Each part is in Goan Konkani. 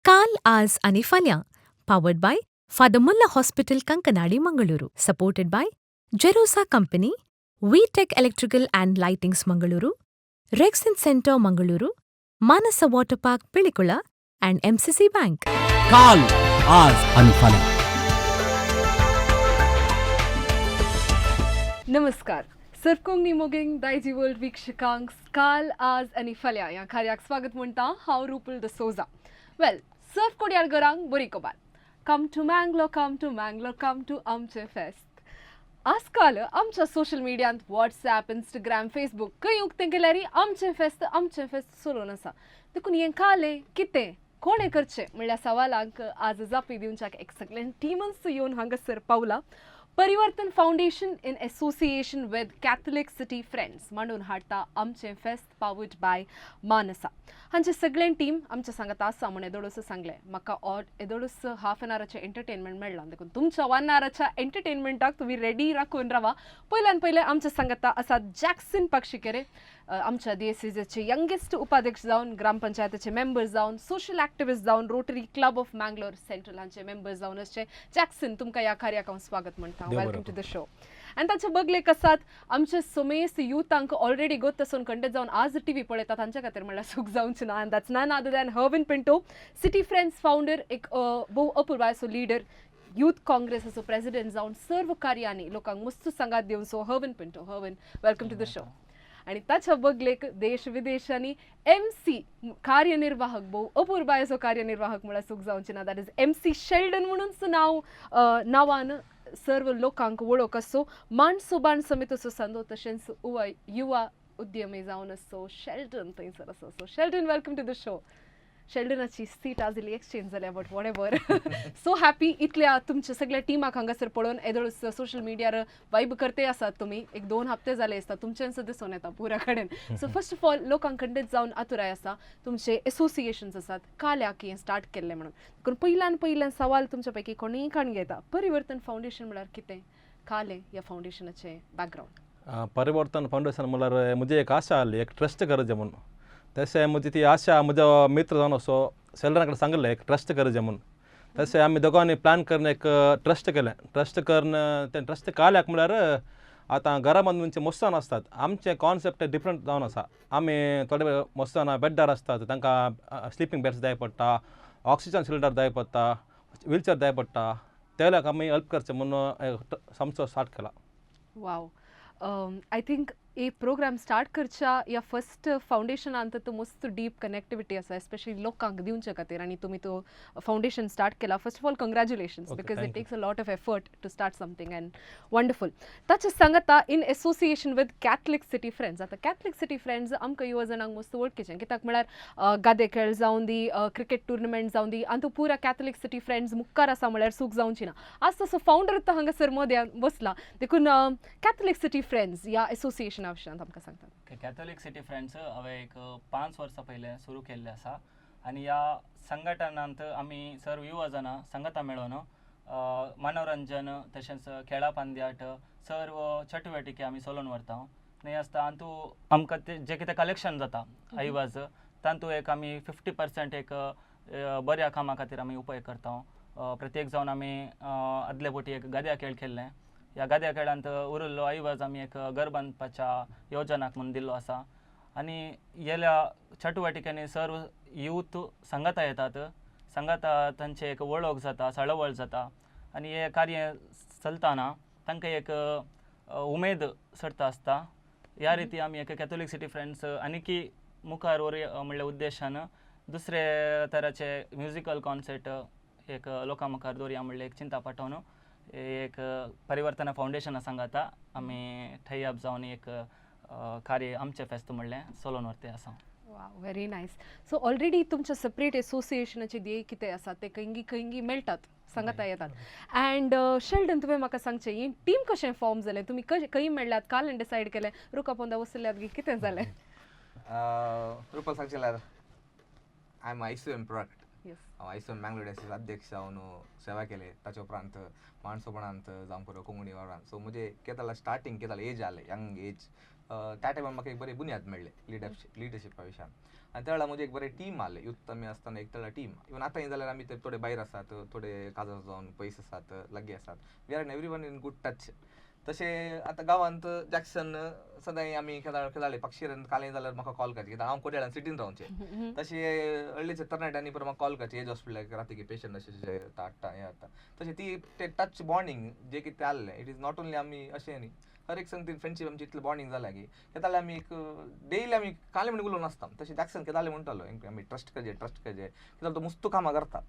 काल, आज आनी फाल्यां. Powered by Father Muller Hospital, Kankanady, Mangaluru. Supported by Jerosa Company, V Tech Electrical and Lightings, Mangaluru, Rexin Centre, Mangaluru, Manasa Water Park, Pilikula and MCC Bank. काल, आज आणि फाल्यां. नमस्कार, सर्व कोंकणी मोगींक, दायजी वर्ल्ड वीक्षकांक, काल, आज आनी फाल्यां ह्या कार्याक स्वागत म्हणटा हांव रुपल the Souza. Well, सर्व कोड्यार घरांक बरी खबर. Come to Mangalore, come to Mangalore, come to आमचें फेस्त. आजकाल आमच्या सोशल मिडियांत, वॉट्सॅप, इंस्टाग्राम, फेसबूक, खंय उक्तें केल्यार आमचें फेस्त, आमचें फेस्त चलोवन आसा. देखून हें कालें कितें, कोणें करचें म्हणल्यार सवालांक आज जापी दिवच्याक एक सगळ्यां टिमन्स येवन हांगासर पावला. परिवर्तन Foundation in association with Catholic City Friends मांडून हाडटा आमचें फेस्त, पावर्ड बाय मानसा. हांचे सगळें टीम आमच्या सांगात आसा म्हण एदोळूस सांगलें. म्हाका ऑड एदोळूस हाफ एन आवराचें एंटरटेनमेंट मेळ्ळां, देखून तुमच्या वन आवराच्या एंटरटेनमेंटाक तुमी रेडी राखून रावा. पयल्यान पयलें आमच्या सांगाता आसात जॅक्सन पाक्षिकेरे, आमच्या डीएससीचे यंगेस्ट उपाध्यक्ष जावन, ग्रामपंचायतीचे मेंबर जावन, सोशल ॲक्टिविस्ट जावन, rotary club of Mangalore central हांचे मेंबर जावन आसचे जॅक्सन, तुमकां ह्या कार्याक हांव स्वागत म्हणटा. देव बरें. Welcome to the show. आनी ताचे बगलेक आसात आमचे सोमेस युथांक ऑलरेडी गोत आसून खंडे जावन आज टीव्ही पळयतात, तांच्या खातीर म्हणल्यार सूख जावचें ना, and that's none other than Hervin Pinto, City Friends founder, एक भोव अपुरबायेचो लिडर, युथ काँग्रेसाचो प्रेसिडेंट जावन सर्व कार्यांनी लोकांक मस्त सांगात दिवन. So Hervin Pinto. Hervin, welcome to the show. आणि ताच्या बगलेक देश विदेशांनी एम सी कार्यनिर्वाहक, भोव अपुरबायेचो कार्यनिर्वाहक म्हळ्यार चूक जावची ना, that is MC Sheldon म्हणून नांव नांवान सर्व लोकांक वळख आसो, माणसो बाण समितीचो संदो, तशेंच युवा उद्यमी जावन आसो शेल्डन थंयसर आसा. So Sheldon, welcome to the show. शेल्डनाची seat आज इल्ली एक्सचेंज जाल्या, but what ever. So happy इतल्या तुमच्या सगळ्या टिमाक हांगासर पळोवन. येदोळ सोशल मिडियार वायब करते आसात तुमी, एक दोन हप्ते जाले आसता तुमच्यान दिसून येता पुरा कडेन. सो फर्स्ट ऑफ ऑल, लोकांक खंडीत जावन आतुराय आसा, तुमचे एसोसिएशन्स आसात, काल्याक हें स्टार्ट केल्लें म्हणून. देखून पयल्यान पयल्यान सवाल तुमच्या पैकी कोणीय काण घेता, परिवर्तन फावंडेशन म्हळ्यार कितें, कालें ह्या फावंडेशनाचें बॅकग्रावंड? परिवर्तन फावंडेशन म्हणल्यार म्हजी एक आशा आहली, एक ट्रस्ट करचें म्हणून. तशें म्हजी ती आशा म्हजो मित्र जावन असो शेल्डना कडेन सांगिल्लें, एक ट्रस्ट करचें म्हणून. तशें आमी दोगांनी प्लॅन करून एक ट्रस्ट केलें. ट्रस्ट करून तें ट्रस्ट काल्याक म्हळ्यार आतां घरा म्हणचे मोस्तान आसतात. आमचें कॉन्सेप्ट डिफरंट जावन आसा. आमी थोडे मोस्ताना बेड्डार आसतात, तांकां स्लिपींग बॅग्स जाय पडटा, ऑक्सिजन सिलिंडर जाय पडटा, व्हीलचॅर जाय पडटा. ते लोक आमी हेल्प करचें म्हणून संस्थो स्टार्ट केला. वाव, I think hey programme start करच्या या फर्स्ट फावंडेशनान तर मस्त डीप कनेक्टिविटी आसा, एस्पेशली लोकांक दिवचे खातीर, आनी तुमी तो फावंडेशन स्टार्ट केला. First of all, congratulations, because it thank you. Takes a lot of effort to start something and wonderful. ताचे सांगता in association with Catholic City Friends. आतां कॅथलीक सिटी फ्रेंड्स आमकां युवा जाणांक मस्त वळखीचें, कित्याक म्हळ्यार गादे खेळ जावन दी, क्रिकेट टुर्नामेंट जावन दी, आनी तो पुरा कॅथलीक सिटी फ्रेंड्स मुखार आसा म्हळ्यार चूक जावची ना. आज तसो फावंडर तो हांगासर मदे बसला, देखून कॅथलीक सिटी फ्रेंड्स ह्या एसोसिएशना विशयांत आमकां सांगतात. कॅथोलिक सिटी फ्रेंड्स हांवें एक 5 वर्सां पयलें सुरू केल्लें आसा आनी ह्या संघटनांत आमी सर्व युवा जाणां सांगाता मेळोन मनोरंजन तशेंच खेळा पंद्याट सर्व चटुवटिके आमी चलोवन व्हरता. न्हय आसता हातूं आमकां ते जें कितें कलेक्शन जाता ऐवज, तातूंत एक आमी 50% एक बऱ्या कामा खातीर आमी उपयोग करता. प्रत्येक जावन आमी आदले फावटी एक गद्या खेळ केल्ले. ह्या गद्या खेळांत उरिल्लो ऐवज आमी एक घर बांदपाच्या योजनाक म्हूण दिल्लो आसा. आनी गेल्या चटुवटिकेंनी सर्व यूथ सांगाता येतात, सांगाता तांचे एक वळख जाता, चळवळ जाता आनी हें कार्य चलतना तांकां एक उमेद चडता आसता. ह्या रिती आमी एक कॅथोलीक सिटी फ्रेंड्स आनीकी मुखार व्हरुया म्हणल्या उद्देशान दुसरे तराचे म्युजिकल कॉन्सर्ट एक लोकां मुखार दवरुया म्हणलें एक चिंता पाठोवन एक परिवर्तना फावंडेशना सांगाता आमी टाय अप जावन एक कार्य आमचें फेस्त म्हणलें चलोवन व्हरते आसा. वा, व्हेरी नायस. सो ऑलरेडी तुमच्या सेपरेट एसोसिएशनाचे ध्येय कितें आसा ते खंयगी खंयगी मेळटात, सांगता येतात. अँड शेल्डन, तुवें म्हाका सांगचें, ही टीम कशें फॉर्म जालें? तुमी कशें खंय मेळ्ळ्यात, काल डिसायड केलें, रुका पोंदा वसल्यात गी कितें जालें? Rupal सांगचेल्यार, I am ICOM product. हांव आयसीओएम मँगलोर डायसिस अध्यक्ष जावन सेवा केले. ताच्या उपरांत माणसोपणांत जावं पुरो कोंकणी वावरान. सो म्हजे केदाला स्टार्टींग केदाला एज जालें, यंग एज. त्या टायमार म्हाका एक बरी बुन्याद मेळ्ळी लिडरशिपा विशयान. आनी त्या वेळार म्हजी एक बरें टीम आहलें. युथ आमी आसतना एक तळा टीम, इवन आतां जाल्यार आमी ते थोडे भायर आसात, थोडे काजार जावन पयस आसात, लागीं आसात, we are every one in good touch. तशें आतां गांवांत जॅक्सन सदांय आमी केदाळ केदाळे पक्षीरन कालें जाल्यार म्हाका कॉल करचे, कित्याक हांव कोड्याळान सिटीन रावचें. तशें हळ्ळीचे तरणाट्यांनी परत म्हाका कॉल करचे, एज हॉस्पिटलाक राती पेशंट अशें अशें हाडटा, हें जाता. तशें ती ते टच बॉन्डींग जे कितें आहलें, it is not only आमी अशें न्ही, हर एक संगतीन फ्रेंडशीप आमची इतली बॉन्डींग जाल्या की केदाळे आमी एक डेली आमी काले म्हणून उलोवन आसता. तशें जॅक्सन केदाळे म्हणटालो, आमी ट्रस्ट करचे, ट्रस्ट करचे, कित्याक तो मुस्तू कामां करता.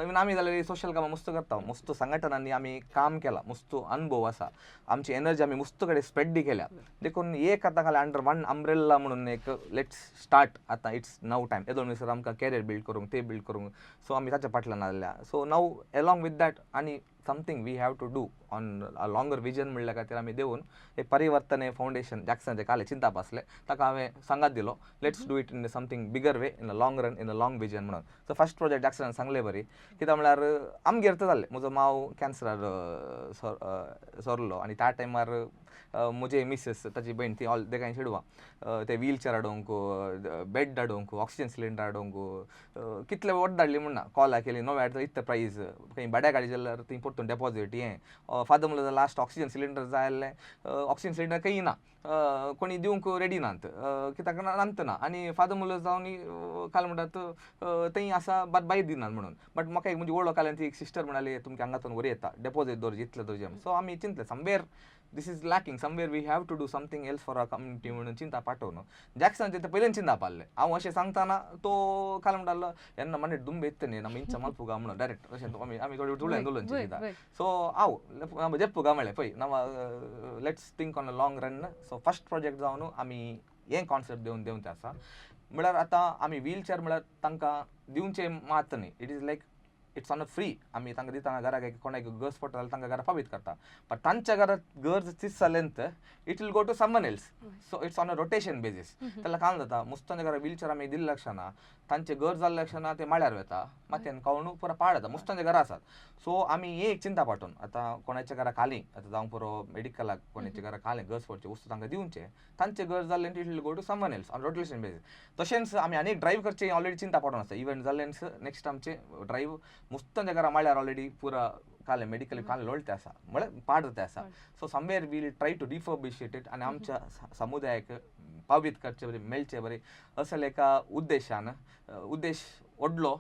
इवन आमी जाल्यार सोशल कामां मस्त करता, मस्त संघटनांनी आमी काम केलां, मस्त अनुभव आसा, आमची एनर्जी आमी मस्त कडेन स्प्रेड केल्या. देखून एक आतां खाली अंडर वन अंब्रेल्ला म्हणून एक let's start आतां, it's now time. येदोळ म्हणसर आमकां कॅरियर बिल्ड करूंक, ते बिल्ड करूंक, सो आमी ताच्या फाटल्यान आसल्या. So now along with that आनी something we have to do on a longer vision म्हणल्या खातीर आमी देवून एक परिवर्तन हें फावंडेशन जॅक्सनाचें कालें चिंताप आसलें, ताका हांवें सांगात दिलो, let's do it in something bigger way, in a long run, in a long vision म्हणून. सो फर्स्ट प्रोजेक्ट जॅक्सनान सांगले बरी, कित्याक म्हळ्यार आमगेर तर जाल्लें, म्हजो माव कॅन्सरार सरलो आनी त्या टायमार म्हजे मिसेस, ताची भयण, ती ऑल देगांय चेडवां ते व्हील चॅर हाडूंक, बेड हाडूंक, ऑक्सिजन सिलिंडर हाडूंक कितले वट धाडली म्हणना, कॉला केली, नवे हाडटा इतले प्रायज, खंय भाड्याक हाडली जाल्यार थंय परतून डेपॉझीट हें. फादर म्हणल्यार लास्ट ऑक्सिजन सिलिंडर जाय आसलें, ऑक्सिजन सिलिंडर खंय ना, कोणी दिवंक रेडी नात, कित्याक नात ना. आनी फादर म्हणल्यार जावन काल म्हणटात थंय आसा बट बाय दिनात म्हणून. बट म्हाका एक म्हणजे वळख आली, ती एक सिस्टर म्हणाली, तुमकां हांगातून वरी येता, डेपॉझीट दवरची, इतलें दवरचें. सो आमी चिंतलें, somewhere this is lacking, somewhere we have to do something else for our community म्हणून चिंता पाठोवन जॅक्सनाचें ते पयलीं चिंता पाडलें. हांव अशें सांगतना तो काल म्हणटालो, येन्ना मागीर दुंबे येता न्ही, आमी इंचा मल्पुगा म्हणून डायरेक्ट अशें आमी आमी थोडी तुळेन दुलोन चिंता. सो हांव जेप्पुगा म्हळें, पळय नाव let's think on a long run. So first project जावन आमी हें कॉन्सेप्ट दिवन दिवन ते आसा म्हळ्यार आतां आमी व्हील चॅर म्हळ्यार तांकां दिवचें मात न्ही, it is like it's on a free. आमी तांकां दितना घराक एक कोणाक गरज पडटा जाल्यार तांकां घरा पावीत करता, बट तांच्या घरात गरज तीच जाल्यार it will go to someone else. So it's on a rotation basis. ताका काम जाता, मुस्तांच्या घरा व्हील चॅर आमी दिल्ले लक्षाना तांचे गरज जाल्ले लक्षाना ते माळ्यार वता, मातयेन कावून पुरो पाड जाता, मुस्तांच्या घरा आसात. सो आमी एक चिंता पाठोवन आतां कोणाच्या घरा खाली आतां जावंक पुरो मेडिकलाक कोणाच्या घरा खाली गरज पडचे वस्तू तांकां दिवचे, तांचे गरज जाल्ले it will go to someone else on rotation basis. तशेंच आमी आनी ड्रायव्ह करचे ऑलरेडी चिंता पाठोवन आसा. इव्हंट जाल्ल्यान नेक्स्ट आमचे ड्रायव्ह मुस्तांच्या घरा माळ्यार ऑलरेडी पुरा काले मेडिकल काले लोळते आसा, म्हळ्यार पाड जाते आसा. So somewhere we'll try to refurbish it आनी आमच्या समुदायाक पावीत करचे बरी, मेळचे बरी असले एका उद्देशान. उद्देश व्हडलो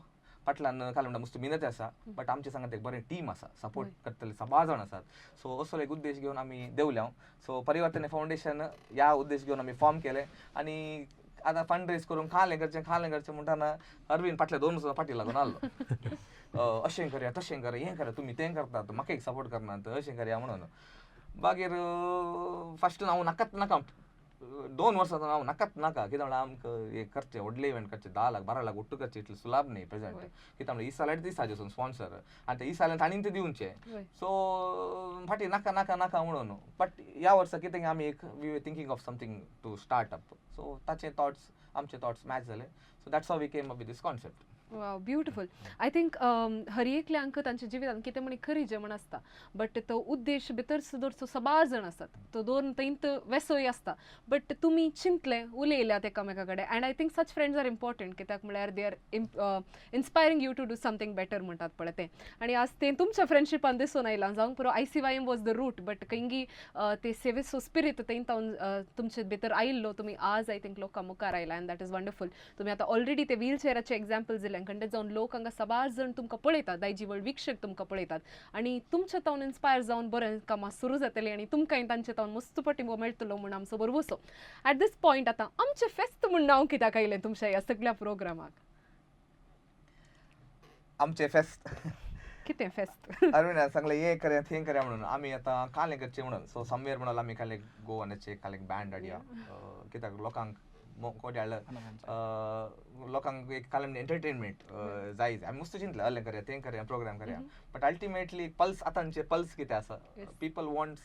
फाटल्यान काल म्हणटा मस्त मिनत आसा, बट आमचे सांगात एक बरें टीम आसा, सपोर्ट करतले सभा जाण आसात. सो असो एक उद्देश घेवन आमी देवल्या. सो परिवर्तन फावंडेशन ह्या उद्देश घेवन आमी फॉर्म केलें आनी आतां फंड रेज करूंक खालें करचें, खालें करचें म्हणटाना अरविंद फाटल्या 2 वर्सां फाटी लागून आहलो, अशें करया, तशें करया, हें करा, तुमी तें करतात, म्हाका एक सपोर्ट करनात, अशें करया म्हणून. मागीर फस्ट हांव नाकात नाका, 2 वर्सां हांव नाकात नाका, कित्याक म्हणल्यार आमकां एक करचें व्हडलें इव्हेंट करचें, 10 लाख 12 लाख ಒಟ್ಟು ಖರ್ಚು इतलें सुलाभ न्ही प्रेझेंट, कित्याक म्हणल्यार ही साल्यार दिसाचे स्पॉन्सर आनी ते ही साल्यार तांणी ते दिवचे. सो फाटीं नाका नाका नाका म्हणून. बट ह्या वर्सा कितें आमी एक we thinking of something to start up, so ताचे थॉट्स आमचे थॉट्स मॅच जाले, so that's how we came up with this concept. Wow, beautiful. I think हर एकल्यांक तांच्या जिवितांत कितें म्हण खरी जेवण आसता, बट तो उद्देश भितर दवरचो सबार जाण आसतात, तो दोन थंयत वेसोय आसता. बट तुमी चिंतले, उलयल्यात एकामेका कडेन, and I think such friends are important, कित्याक म्हळ्यार they are inspiring you to do something better म्हणटात पळय तें. आनी आज तें तुमच्या फ्रेंडशिपान दिसून आयलां. जावंक पुरो ICYM was the root, but खंयगी ते सेवेचो स्पिरीत थंय तावन तुमचे भितर आयिल्लो, तुमी आज I think लोकां मुखार आयला, and that is wonderful. तुमी आतां ऑलरेडी ते व्हील चेअराचे एग्जाम्पल दिलें, खंडे जावन लोक हांगा सबार जण तुमकां पळयतात, दायजी वर्ल्ड वीक्षक तुमकां पळयतात आनी तुमच्या तावन इन्स्पायर जावन बरें कामां सुरू जातलीं आनी तुमकांय तांचे तावन मस्त पाठिंबो मेळटलो म्हूण आमचो भरवसो. ॲट these point आतां आमचें फेस्त म्हूण नांव कित्याक आयलें तुमच्या ह्या सगळ्या प्रोग्रामाक? आमचें फेस्त. कितें फेस्त? अरविंदान सांगलें हें करया, थें करया म्हणून. आमी आतां कालें करचें म्हणून, सो समवेर म्हणून आमी काल एक गोवनाचे काल एक बँड हाडया, कित्याक लोकांक कोड्याळ लोकांक एक काल एंटरटेनमेंट जाय. आमी मस्त चिंतलें, अल्लें करया, तें करया, प्रोग्राम करया, बट अल्टिमेटली पल्स, आतांचे पल्स कितें आसा, people wants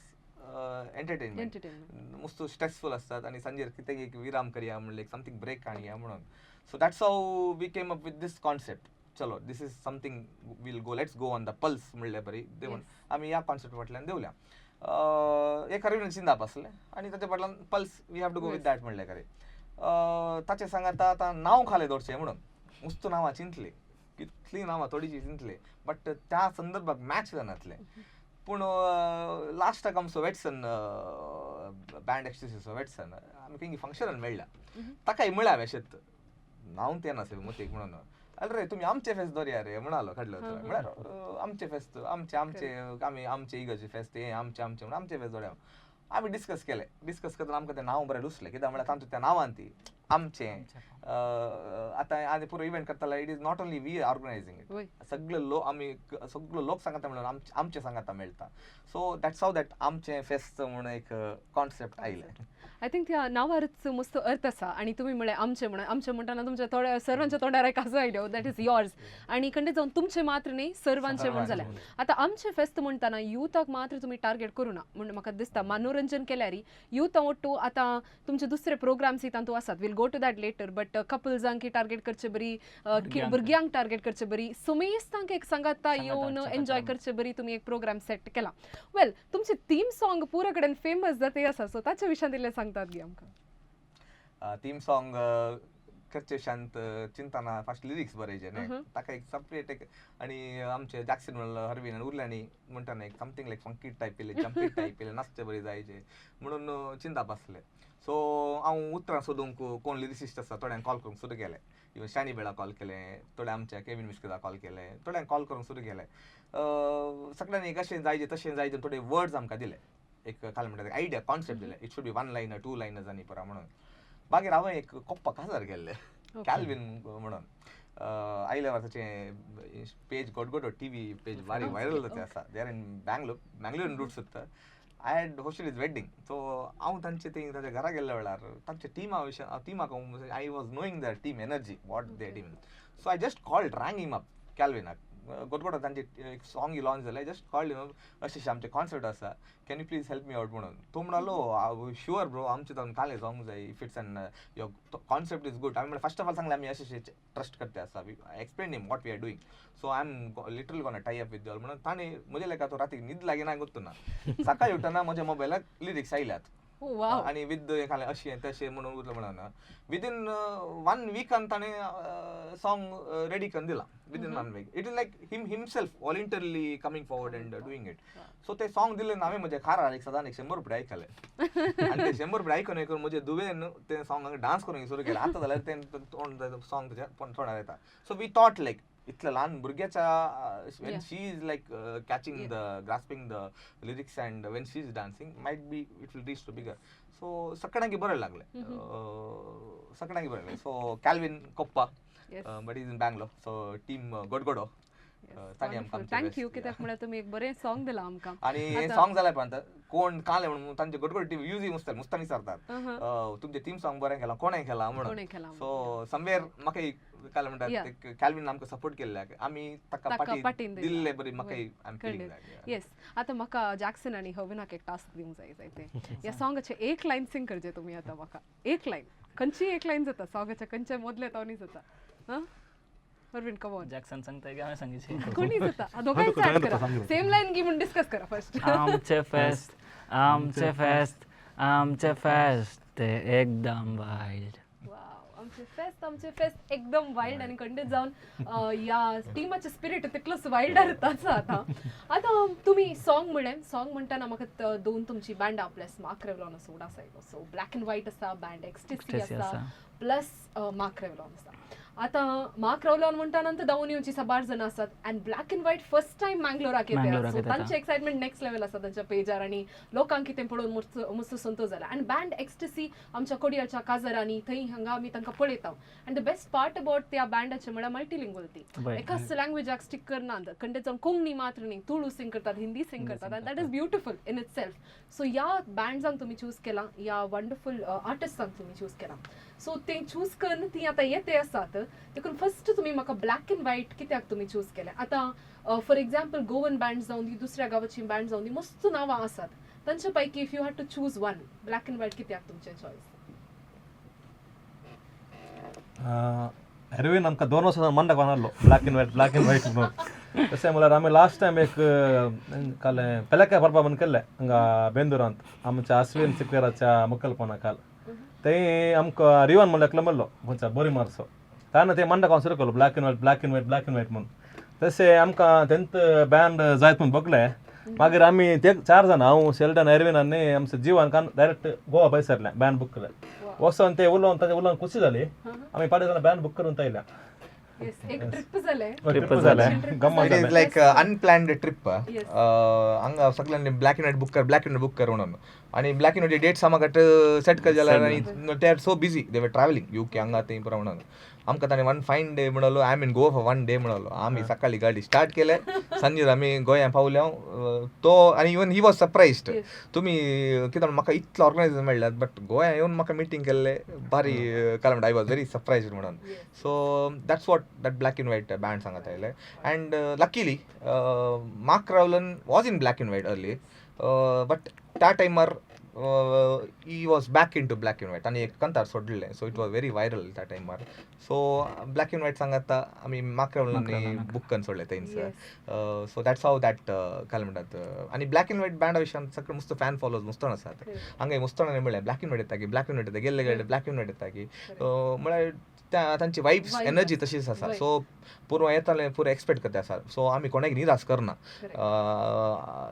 entertainment. Entertainment. मस्त स्ट्रेसफूल असतात आनी सांजेर कितें एक विराम करया म्हणलें, एक समथींग ब्रेक काडया म्हणून. So that's how we came up with this concept. चलो, this is something we'll go, let's go on the pulse म्हणले बरी देवन आमी ह्या कॉन्सेप्ट फाटल्यान देवल्या. एक हरवीन चिंताप आसलें आनी ताच्या फाटल्यान pulse we have to go with that म्हणलें खरें. ताचे सांगाता आतां नांव खालें दवरचें म्हणून मस्त नांवां चिंतलीं, कितलीं नांवां थोडीशीं चिंतलीं, बट त्या संदर्भाक मॅच जानासलें. पूण लास्टाक आमचो वेटसन बँड एक्सटेसीचो वेटसन आमी खंय फंक्शनान मेळ्ळ्या, ताकाय म्हळ्यां हांवें अशेंच नांव तें नासलें मोतीक म्हणून, अरे तुमी आमचे फेस्त दवरया रे म्हणालो काडलो, म्हळ्यार आमचे फेस्त आमचे आमचे आमी आमचे इगर्जे फेस्त हें आमचे आमचे म्हणून आमचे फेस्त दवरया. आमी डिस्कस केलें, डिस्कस करतना आमकां तें नांव बरें रुचलें, कित्याक म्हळ्यार तांचें त्या नांवान ती आमचें आतां आनी पुरो इव्हेंट करताले, it is not only we organising it, सगळे लोक आमी सगळो लोक सांगता म्हणून आमचे सांगाता मेळटा. सो that's how that आमचें फेस्त म्हणून एक कॉन्सेप्ट आयलें. I think त्या नांवारच मस्त अर्थ आसा. आनी तुमी म्हळें आमचें म्हणून, आमचें म्हणटाना तुमच्या थोड्या सर्वांच्या तोंडार एक हांसो आयलो, that is yours. आनी खंडीत जावन तुमचें मात्र न्ही सर्वांचें म्हूण जालें. आतां आमचें फेस्त म्हणटाना युथाक मात्र तुमी टार्गेट करूं ना म्हूण म्हाका दिसता. मनोरंजन केल्यार युथा ಒಟ್ಟು आतां तुमचे दुसरे प्रोग्राम्स तातूंत आसात, we'll go to that later, but कपल्सांक टार्गेट करचे बरी, भुरग्यांक टार्गेट करचे बरी, सुमेस्तांक एक सांगाता येवन एन्जॉय करचे बरी तुमी एक प्रोग्राम सेट केला. वेल, तुमचे थीम सॉंग पुरा कडेन फेमस जाता आसा, सो ताच्या विशयान इल्लें सांगतात गे आमकां. थीम सॉंग करचे शांत चिंतना फर्स्ट लिरिक्स बरयचे न्ही, ताका एक सपरेट एक, आनी आमचे जॅक्सन म्हणलं हरवीन आनी उरल्यांनी म्हणटाना एक समथींग लायक फंकी टायप इल्लें जंपी टायप इल्लें नाचचे बरी जायचे म्हणून चिंताप आसलें. सो हांव उतरां सोदूंक कोण लिरिसिस्ट आसा थोड्यांक कॉल करूंक सुरू केलें, इवन शानी बेळा कॉल केलें, थोडे आमच्या केवीन मिस्किदा कॉल केलें, थोड्यांक कॉल करूंक सुरू केलें. सगळ्यांनी एक अशें जायचे तशें जायचे थोडे वर्ड्स आमकां दिले, एक काल म्हणटा आयडिया कॉन्सेप्ट दिले, it should be one line two liners आनी परा म्हणून. मागीर हांवें एक कोप्पा काजार केल्लें कॅल्विन म्हणून, आयल्या वर्साचें पेज गोडगोडो टीव्ही पेज बारीक व्हायरल जाता आसा, they are in Bangalore, Mangalorean roots सुद्दां. I had hosted his wedding, so हांव तांचे थंय तांच्या घरा गेल्ल्या वेळार तांच्या टिमा विशय टिमाक I was knowing their team energy what they team, so I just called rang him up कॅल्विनाक गोडगोडो तांचे एक सॉंग लॉन्च जालें, I just called हिम अशें आमचें कॉन्सर्ट आसा, can you please help me out म्हणून. तो म्हणालो शुअर ब्रो, आमचें तातूंत कालें जावंक जाय, if it's an your concept is good. आमी म्हणलें फर्स्ट ऑफ ऑल सांगलें आमी अशें अशें ट्रस्ट करते आसा, I explain him what we are doing, so I am literal gonna tie up with all म्हणून. ताणें म्हजे लेखा तो राती न्हीद लागना गोत्तू ना, सकाळी उठ्ठना म्हज्या मोबायलाक लिरिक्स आयल्यात आनी विथ खालें अशें तशें म्हणून उरलें म्हणून. विदीन 1 वीकान ताणें सॉंग रेडी करून दिलां, within 1 week. It is like him himself voluntarily coming forward and doing it. So ते सॉंग दिलें हांवें म्हज्या कारार एक सदांच एक 100 रुपया आयकलें आनी ते 100 रुपया आयकून आयकून म्हजे दुवेन ते सॉंग डांस करूंक सुरू केलें. आतां जाल्यार तें तोंड सॉंग तुज्या तोंडार येता. सो we thought लायक इतल्या ल्हान भुरग्याच्या when she is like catching the grasping the lyrics and when she is dancing might be it will reach to bigger. So सगळ्यांक बरें लागलें, सगळ्यांक बरें लागलें. So Calvin Koppa, but is in Bangalore, so team Godgodo. Thank you, कित्याक म्हळ्यार तुमी एक बरें सॉंग दिलां आमकां. आनी हें सॉंग जालें उपरांत कोण कालें म्हणून तांचे गोडगोड टीम युजी मुस्तानी विचारतात तुमचें टीम सॉंग बरें केलां, कोणें केलां म्हणून. सो समवेर म्हाका एक काल म्हणटात कॅल्विन आमकां सपोर्ट केल्ल्याक आमी ताका पाटी दिल्ले बरी म्हाका I am feeling that. Yes, आतां म्हाका जॅक्सन आनी हविनाक एक टास्क दिवंक जाय जायते ह्या सॉंगाचें एक लायन सिंग करचें तुमी आतां म्हाका. एक लायन, खंयची एक लायन जाता सॉंगाच्या खंयच्या मदले तो न्ही जाता. हां हरवीन, कम ऑन. जॅक्सन सांगता की हांवें सांगितलें कोणी जाता, दोगांय स्टार्ट करा, सेम लायन गी म्हूण डिस्कस करा फर्स्ट. आमचे फेस्त, आमचे फेस्त, आमचे फेस्त ते एकदम वायल्ड. आमचे फेस्त, आमचे फेस्त एकदम वायल्ड. आनी खंडीत जावन ह्या टिमाचे स्पिरीट तितलोच वायल्ड आसा आतां. आतां तुमी सॉंग म्हणलें, सॉंग म्हणटाना म्हाका दोन तुमची बँडां प्लस मार्क रेवलॉन असो उडास आयलो. सो ब्लॅक अँड व्हायट आसा बँड, एक्सटेसी आसा प्लस मार्क रेवलॉन आसा. आतां मार्क रेवलॉन म्हणटा नंतर धांवून येवची साबार जाणां आसात and black and white first time मँगलोराक येता, सो तांचे एक्सायटमेंट नेक्स्ट लेवल आसा तांच्या पेजार आनी लोकांक कितें पळोवन मस्त संतोश जाला. आनी बँड एक्सटेसी आमच्या कोडियाच्या काजारांनी थंय हांगा आमी तांकां पळयता. And the best part about त्या बँडाचें म्हळ्यार मल्टिलिंग्वल, ती एकाच लँग्वेजाक स्टीक करना, खंडे जावन कोंकणी मात्र न्ही, तुळू सिंग करतात, हिंदी सिंग करतात, and that is beautiful in itself. So ह्या बँड्सांक तुमी चूज केलां, ह्या वंडरफूल आर्टिस्टांक तुमी चूज केलां, सो तें चूज करून ती आतां येते आसात. देखून फर्स्ट तुमी म्हाका ब्लॅक अँड व्हायट कित्याक तुमी चूज केलें? आतां फॉर एक्झाम्पल गोवन बँड जावन दी, दुसऱ्या गांवाची बँड जावन दी, मस्त नांवां आसात तांच्या पैकी if you had to choose one, black and white कित्याक तुमचें चॉयस? हरवीन आमकां 2 वर्सां मंडक बांदलो black and white, black and white म्हणून. तशें म्हणल्यार आमी लास्ट टायम एक काल पेलेकाय परबा म्हूण केल्लें हांगा बेंदुरांत आमच्या आस्वीन सिक्वेराच्या मुखेलपणा काल थंय आमकां रिवन म्हणल्यार एकलो मेळ्ळो खंयच्या बोरी मारसो ताणें ते मंडा सुरू केलो black and white, black and white, black and white म्हणून. तशें आमकां तेंत बँड जायत म्हूण बगले. मागीर आमी ते चार जाणां, हांव, शेल्डन, एरवीन आनी आमचो जिवन कान डायरेक्ट गोवा भायर सरलें बँड बूक केलें. वचोन ते उलोवन ताजे उलोवन खुशी जाली. आमी पांच जाणां बँड बूक करून येयल्या. येस, एक ट्रिप जालें. ट्रिप जालें, गम्मत it is जालें. लायक अनप्लॅन्ड ट्रिप. हांगा सगळ्यांनी ब्लॅक अँड व्हायट बूक कर, ब्लॅक अँड व्हायट बूक कर म्हणून, आनी ब्लॅक अँड व्हायट डेट्स आमकां सेट कर जाल्यार आनी they are so busy, they were travelling UK हांगा थंय पुरो म्हणून. आमकां ताणें वन फायन डे म्हणलो, I am in Goa for one day म्हणलो. आमी सकाळी गाडी स्टार्ट केले, सांजेर आमी गोंया पावले. तो आनी इवन he was surprised, तुमी कितें म्हाका इतलो ऑर्गनायज मेळ्ळ्यात, बट गोंया येवन म्हाका मिटींग केल्ले बारी काल म्हणटा, I was very surprised म्हणून. So that's what that Black and White band सांगत आयले. And luckily Mark Revlon was in Black and White early, but त्या टायमार he was back into Black and White आनी एक कंतार सोडलें, so it was very viral त्या टायमार. सो ब्लॅक अँड व्हायट सांगता आमी मार्क रेवलनांनी बूक करून सोडलें थंयच. सो that's how that काय म्हणटात. आनी ब्लॅक अँड व्हायट बँडा विशयान सगळे मस्त फॅन फॉलोवर्स मुस्तण आसात. हांगा मुस्तणांनी म्हणलें ब्लॅक अँड व्हायट येता की, ब्लॅक अँड व्हायट येता, गेल्ले गेले ब्लॅक अँड व्हायट येता की, म्हळ्यार त्या तांची वायब्स, Vibe energy आसा. तशीच आसा. सो पूर्व येताले, पुरो एक्सपेक्ट करता आसा. सो आमी कोणाक निराश करना.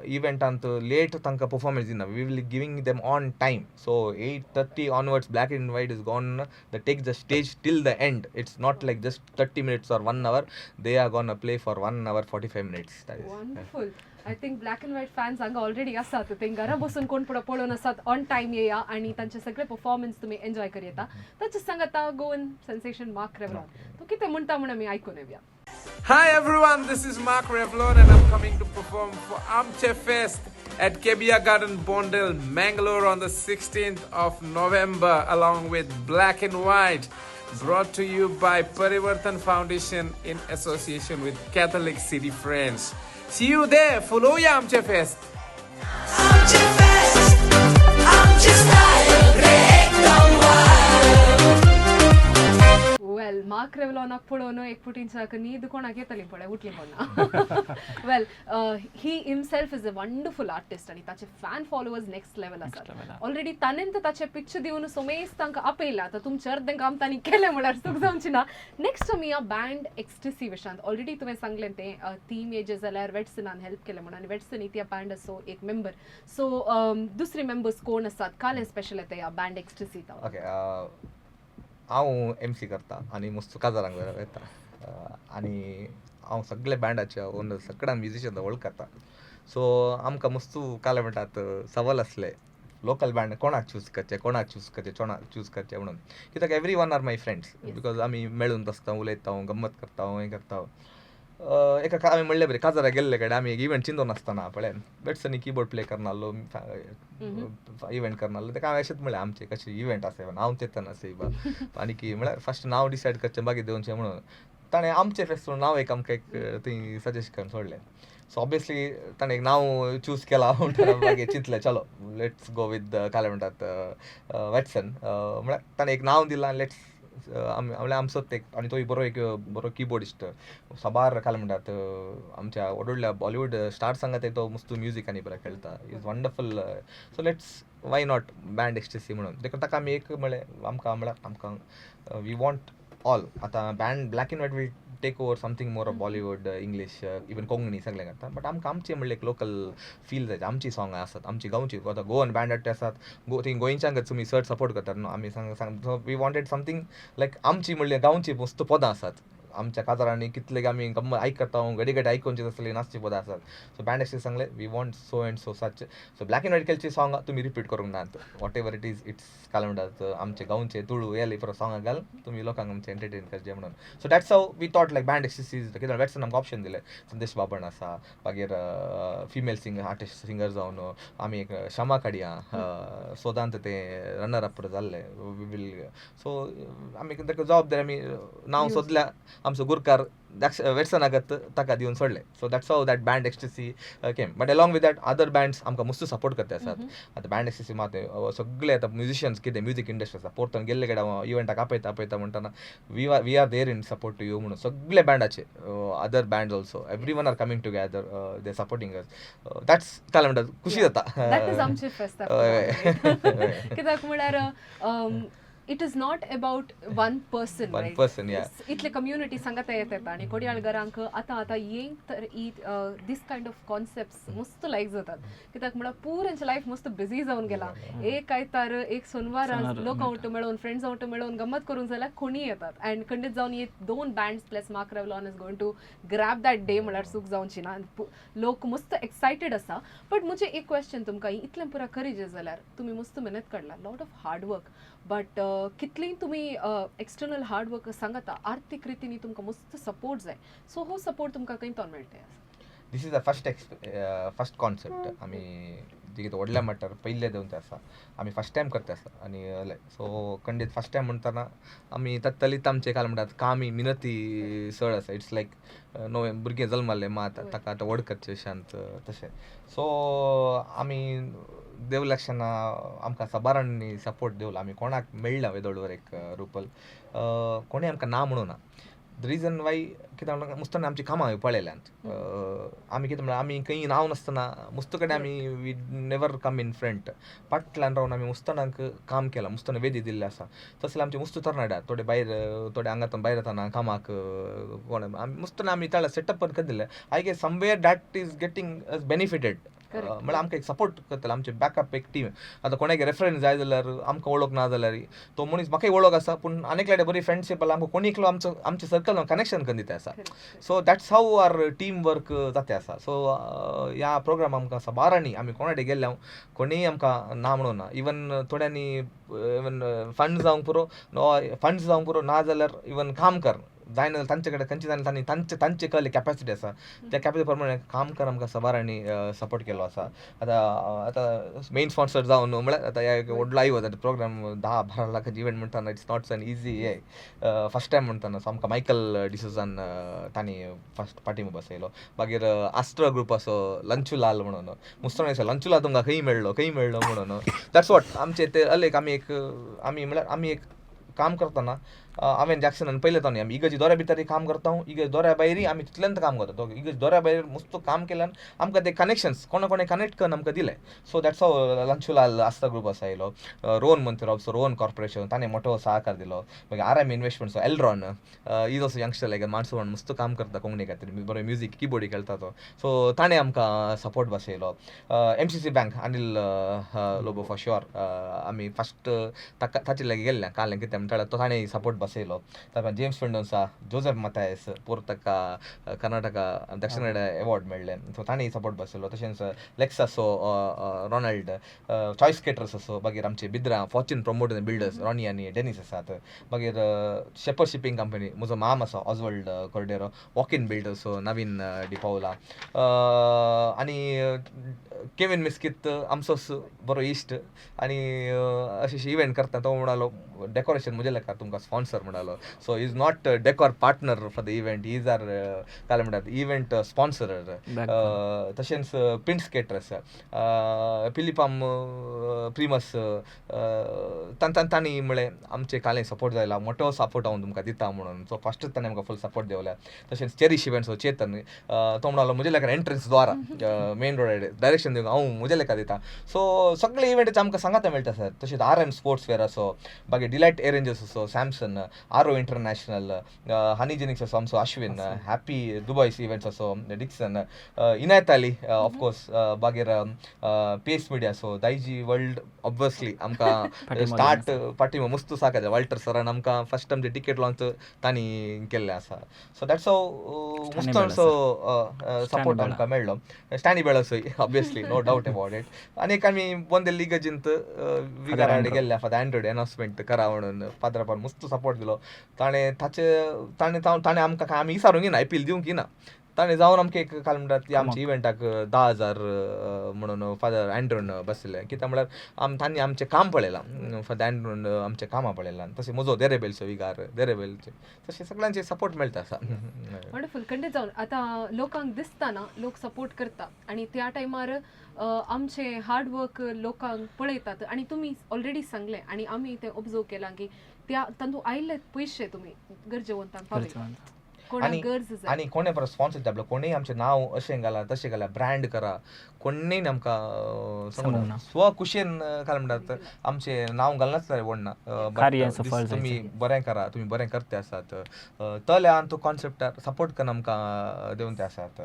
इव्हेंटांत लेट तांकां परफॉर्मन्स दिना, we will giving them on time. So 8:30 onwards Black and White is gonna the take the stage till the end. It's not like just 30 minutes or one hour, they are gonna play for 1 hour 45 minutes. Wonderful. I think Black and White fans हांगा ऑलरेडी आसात. ते घरा बसून कोण पळय पळोवन आसात, ऑन टायम येया आनी तांचे सगळे परफॉर्मन्स तुमी एन्जॉय करयता. ताचे सांगता गोवन सेन्सेशन मार्क रेवलॉन, तो कितें म्हणटा म्हूण आमी आयकून येवया. Hi everyone, this is Mark Revlon and I'm coming to perform for Amche Fest at Kebia Garden, Bondel, Mangalore on the 16th of November along with Black and White. Brought to you by Parivartan Foundation in association with Catholic City Friends. See you there. Follow ya Amche Fest. Amche Fest, Amche Style, एकदम wild. Well, mark रेवलॉनाक पळोवन एक फुटींच्याक न्हीद कोणाक येतली पळय, उठली कोणा. Well, he himself is a wonderful artist आनी ताचे फॅन फॉलोवर्स नेक्स्ट लेवल आसात. ऑलरेडी ताणें तर ताचे पिक्चर दिवन सोमेस तांकां आपयला. आतां तुमचें अर्दें काम तांणी केलें म्हळ्यार चूक जावची ना. नेक्स्ट आमी या बँड एक्स्टसी विशयांत. ऑलरेडी तुवें सांगलें तें थीम येजें जाल्यार वेटसनान हेल्प केलें म्हणून, आनी वेटसन ही त्या बँडाचो एक मेंबर. सो दुसरे मेंबर्स कोण आसात? कालें स्पेशल येता ह्या बँड एक्स्टसी? ओके, हांव एम सी करता आनी मस्त काजारांक वयता आनी हांव सगळे बँडाचे ओनर, सगळ्या म्युजिशियन वळखता. सो आमकां मस्तू काल म्हणटात सवाल आसले, लोकल बँड कोणाक चूज करचे, कोणाक चूज करचे, कोणाक चूज करचे म्हणून, कित्याक every one are my friends, because आमी मेळून बसता, उलयता, गम्मत करता, हें करता. एका आमी म्हणलें बरें काजारा गेल्ले कडेन आमी एक इव्हेंट चिंतून आसतना पळय बेटसनी किबोर्ड प्ले करनासलो, इव्हेंट करनासलो. ताका हांवें अशेंच म्हणलें, आमचें कशें इव्हेंट आसा, हांव चेतना आसा आनी की म्हळ्यार फर्स्ट नांव डिसायड करचें, मागीर दिवचें म्हणून. ताणें आमचें फेस्त म्हणून नांव एक आमकां एक थंय सजेस्ट करून सोडलें. सो ऑब्वियसली ताणें एक नांव चूज केलां म्हणटना मागीर चिंतलें, चलो let's go with काय म्हणटात वॅटसन. म्हळ्यार ताणें एक नांव दिलां आनी let's आमी म्हणल्यार आमचोच एक. आनी तोय बरो एक बरो किबोर्डिस्ट, साबार काय म्हणटात आमच्या व्हड व्हडल्या बॉलिवूड स्टार सांगात तो मस्त म्युजीक आनी बरें खेळटा, is wonderful. So let's why not Band Ecstasy म्हणून. देखून ताका आमी एक म्हणलें, आमकां म्हळ्यार आमकां we want all आतां band Black and White will take over something more of Bollywood, English, even Konkani सगळें करता, बट आमकां आमचें म्हणलें एक लोकल फील जाय. आमची सॉंगां आसात, आमची गांवची. आतां गोवन बँड हाडटा आसात गो, थंय गोंयच्यानच तुमी चड सपोर्ट करतात न्हू. आमी सांग सांग, we wanted something like आमची म्हणल्यार गांवची मस्त पदां आसात. आमच्या काजारांनी कितले आमी गम्मत आयकता, घडी घडी आयकोवची तसली नाचची पदां आसात. सो बँड एक्स्टसी सांगलें, we want so and so such. So Black and White केलची song तुमी रिपीट करूंक नात, whatever it is, it's काय म्हणटात आमचे गांवचे तुळू येले पुरो सॉंगां घाल, तुमी लोकांक आमचे एंटरटेन करचे म्हणून. So that's how we thought like Band Ecstasy. कित्याक वेटसन आमकां ऑप्शन दिलें, संदेश बाबण आसा, मागीर फिमेल सिंगर आर्टिस्ट सिंगर जावन आमी एक क्षमा काडया, सोदांत तें रनर अप जाल्लें. We will so आमी ताका जबाबदारी आमी नांव सोदल्या. आमचो गुरकार वेटसनागत ताका दिवन सोडले. So that's how that Band Ecstasy came. But along with that, other bands आमकां मस्त सपोर्ट करता आसात. आतां बँड एक्स्टसी मात सगळे आतां म्युजिशियन्स कितें म्युजीक इंडस्ट्री आसा, पोर्तून गेल्ले कडेन हांव इव्हेंटाक आपयता आपयता म्हणटना we are there in support to you म्हणून सगळे बँडाचे, other band also, everyone are coming together, they supporting us. That's काय म्हणटात, खुशी जाता. That is आमचे फेस्त. हय. कित्याक म्हळ्यार it is not about one person. One person, yeah. इतले कम्युनिटी सांगाता येतात आणि कोडियाळ घरांक आतां आतां येंक तर ही this kind of concept मस्त लायक जातात, कित्याक म्हळ्यार पुरांचे लायफ मस्त बिझी जावन गेला. एक आयतार, एक सोनवार सोनवार लोक आवट मेळोवन, फ्रेंड्स आवट मेळोवन गम्मत करूंक जाल्यार कोणी येतात अँड खंडीत जावन ही दोन bands plus Mark Revlon is going to grab that day म्हळ्यार चूक जावची ना. लोक मस्त एक्सायटेड आसा. बट म्हजें एक क्वेश्चन तुमकां, इतलें पुरा करीजे जाल्यार तुमी मस्त मेहनत काडला, lot of hard work, but कितलीं तुमी एक्सटर्नल हार्ड वर्क सांगता, आर्थीक रितीन तुमकां मस्त सपोर्ट जाय. सो हो सपोर्ट तुमकां खंय तोन मेळटा? This is the first concept. आमी जे कितें व्हडल्या मट्टार पयले देवन ते आसा, आमी फर्स्ट टायम करता आसा. आनी सो खंडीत फर्स्ट टायम म्हणटना आमी तत्तलीत आमचें काय म्हणटात, कामी मिनती चड आसा. It's like नवें भुरगें जल्मल्लें मात ताका आतां व्हड करचें शांत तशें. सो आमी देवलक्षणा आमकां साबारांनी सपोर्ट दिवला. आमी कोणाक मेळ्ळा वेदोळवर एक रुपल कोणें आमकां ना म्हणूं ना. The reason वाय कित्याक म्हणल्यार मुस्तान आमची कामां पळयल्यांत. आमी कितें म्हणल्यार आमी खंय नांव नासतना मुस्त कडेन आमी, we never come in front. फाटल्यान रावन आमी मुस्तानाक काम केलां, मुस्तान वेदी दिल्ले आसा. तसले आमचे मुस्त तरणाटे थोडे भायर, थोडे हांगां भायर वतना कामाक कोण, आमी मुस्तान आमी ताळ्या सेटअप पण करून दिले. I guess somewhere that is getting benefited. म्हळ्यार आमकां एक सपोर्ट करतले आमचे बॅकअप एक टीम. आतां कोणाक रेफरन्स जाय जाल्यार, आमकां वळख ना जाल्यार, तो मनीस म्हाकाय वळख आसा, पूण आनी एकल्या बरी फ्रेंडशीप जाल्यार आमकां कोणी एकलो आमचो आमचे सर्कल कनेक्शन करून दिता आसा. So that's how our team work जाता आसा. सो ह्या प्रोग्राम आमकां साबारांनी, आमी कोणाडे गेल्ले हांव, कोणीय आमकां ना म्हणूं ना. इवन थोड्यांनी इवन फंड्स जावंक पुरो, फंड्स जावंक पुरो, ना जाल्यार इवन काम कर जायना जाल्यार तांचे कडेन खंयचे जायना, तांणी तांचे तांचे कहले कॅपॅसिटी आसा, त्या कॅपॅसिटी प्रमाणे काम कर आमकां साबारांनी सपोर्ट केलो आसा. आतां आतां मेन स्पॉन्सर जावन म्हळ्यार आतां ह्या एक व्हडलो आयव जाता प्रोग्राम, 10-12 लाखाचे इव्हेंट म्हणटाना it's not an easy हे फर्स्ट टायम म्हणटाना. सो आमकां मायकल डिसोजान तांणी फर्स्ट पार्टी बसयलो. मागीर आस्ट्रा ग्रुप असो लंचू लाल म्हणून मुस्तान दिसा, लंचू लाल तुमकां खंय मेळ्ळो, खंय मेळ्ळो म्हणून. That's what आमचे ते अलेक आमी एक आमी म्हळ्यार आमी एक काम करतना हांवें जॅक्सनान पयलें तो न्ही, आमी इगर्जी दोऱ्या भितर काम करता, इगर्ज दोऱ्या भायरय आमी तितल्यान काम करता. इगर्ज दोऱ्या भायर मस्त काम केल्यान आमकां ते कनेक्शन्स कोणा कोणें कनेक्ट करून आमकां दिले. सो that's how लंचुलाल आस्ता ग्रुप आसा येयलो. रोहन मंत्री रोहन कॉर्पोरेशन ताणें मोठो सहकार दिलो. मागीर R M investments Elron is also youngster like मानसो मस्त काम करता कोंकणी खातीर, बरो म्युजीक किबोर्डी खेळटा तो. सो ताणें आमकां सपोर्ट बसयलो. MCC bank Anil Lobo for sure. आमी फर्स्ट ताका ताचे लागीं गेल्ले काल कितें म्हणटा, तो ताणें सपोर्ट बसयलो. ताका जेम्स मेंडोन्सा, जोसेफ मथायस पोर ताका कर्नाटका दक्षिण कन्नड एवॉर्ड मेळ्ळें, सो ताणें सपोर्ट बसयलो. तशेंच लेक्सासो रोनाल्ड, चॉयस केटर्स असो, मागीर आमचे बिद्रा फॉर्च्यून प्रमोटर बिल्डर्स रॉनी आनी डेनिस आसात. मागीर शेपर शिपींग कंपनी म्हजो माम आसा ऑजवल्ड कोर्डेरो, वॉक इन बिल्डर्स नवीन डिपावला आनी केविन मिस्कीत आमचोच बरो इश्ट आनी अशे इव्हेंट करता. तो म्हणालो डेकोरेशन म्हजे लेखा तुमकां स्पॉन्सर म्हणालो. So is not decor partner for the event, is our काय म्हणटात इव्हेंट स्पॉन्सर. तशेंच प्रिन्स केटर्स, पिलिपाम प्रिमस, तांणी म्हळें आमचे कालें सपोर्ट जायला, मोठो सपोर्ट हांव तुमकां दिता म्हणून. सो फस्टच ताणें आमकां फूल सपोर्ट देवल्या. तशेंच चेरीश इव्हेंट्स चेतन, तो म्हणालो म्हजे लेखा एंट्रन्स द्वारा मेन रोडार डायरेक्शन दिवंक हांव म्हजे लेखा दिता. सो सगळे इव्हेंटाचे आमकां सांगाता मेळटा सर. तशेंच आर एम स्पोर्ट्स वेर असो, मागीर डिलायट एरेंजर्स असो Samson, R O International, Honey Jenix असो आमचो अश्विन, हॅपी दुबयस इव्हेंट्स असो डिक्सन, इनायत अली ऑफकोर्स, मागीर पेस मिडिया असो दायजी वर्ल्ड ऑब्वियसली आमकां स्टार्ट पाटी मस्त साकायता. वाल्टर सरान आमकां फर्स्ट आमचे टिकेट लॉन्च तांणी केल्लें आसा. सो that's हाव मस्त असो सपोर्ट आमकां मेळ्ळो. Stany बेळसोय obviously, no doubt about it. आनी एक आमी बोंदेल इगर्जींत विगाराडे गेल्ले फादर अँड्रोड अनाउन्समेंट करा म्हणून, फादरापान मस्त सपोर्ट दिलो ताणें. ताचे ताणें ताणें आमकां कांय आमी विचारूंक ना, एपील दिवंक ना. ताणें जावन आमकां एक काल म्हणटात ती आमच्या इव्हेंटाक 10,000 म्हणून फादर अँड्रून बसयले. कित्याक म्हळ्यार तांणी आमचें काम पळयलां, फादर अँड्रून आमचें कामां पळयलां. तशें म्हजो देरेबेलचो विगार, देरेबेलचे, तशें सगळ्यांचे सपोर्ट मेळटा आसा. वंडरफूल. खंडीत जावन आतां लोकांक दिसतना लोक सपोर्ट करता आनी त्या टायमार आमचें हार्ड वर्क लोकांक पळयतात. आनी तुमी ऑलरेडी सांगलें आनी आमी तें ऑब्जर्व केलां की त्या तातूंत आयिल्ले पयशे तुमी गरजेवंतांक पावयता, कोणाक गरज जाय. आनी कोणें परत स्पॉन्सर दाबलो, कोणेंय आमचें नांव अशें घाला तशें घाला, ब्रँड करा, कोणेंय आमकां सांगूना. स्वखुशेन काय म्हणटात आमचें नांव घालनासतना व्हडना, बट तुमी बरें करा, तुमी बरें करते आसात, तल्या तो कॉन्सेप्टार सपोर्ट करून आमकां दिवन ते आसात.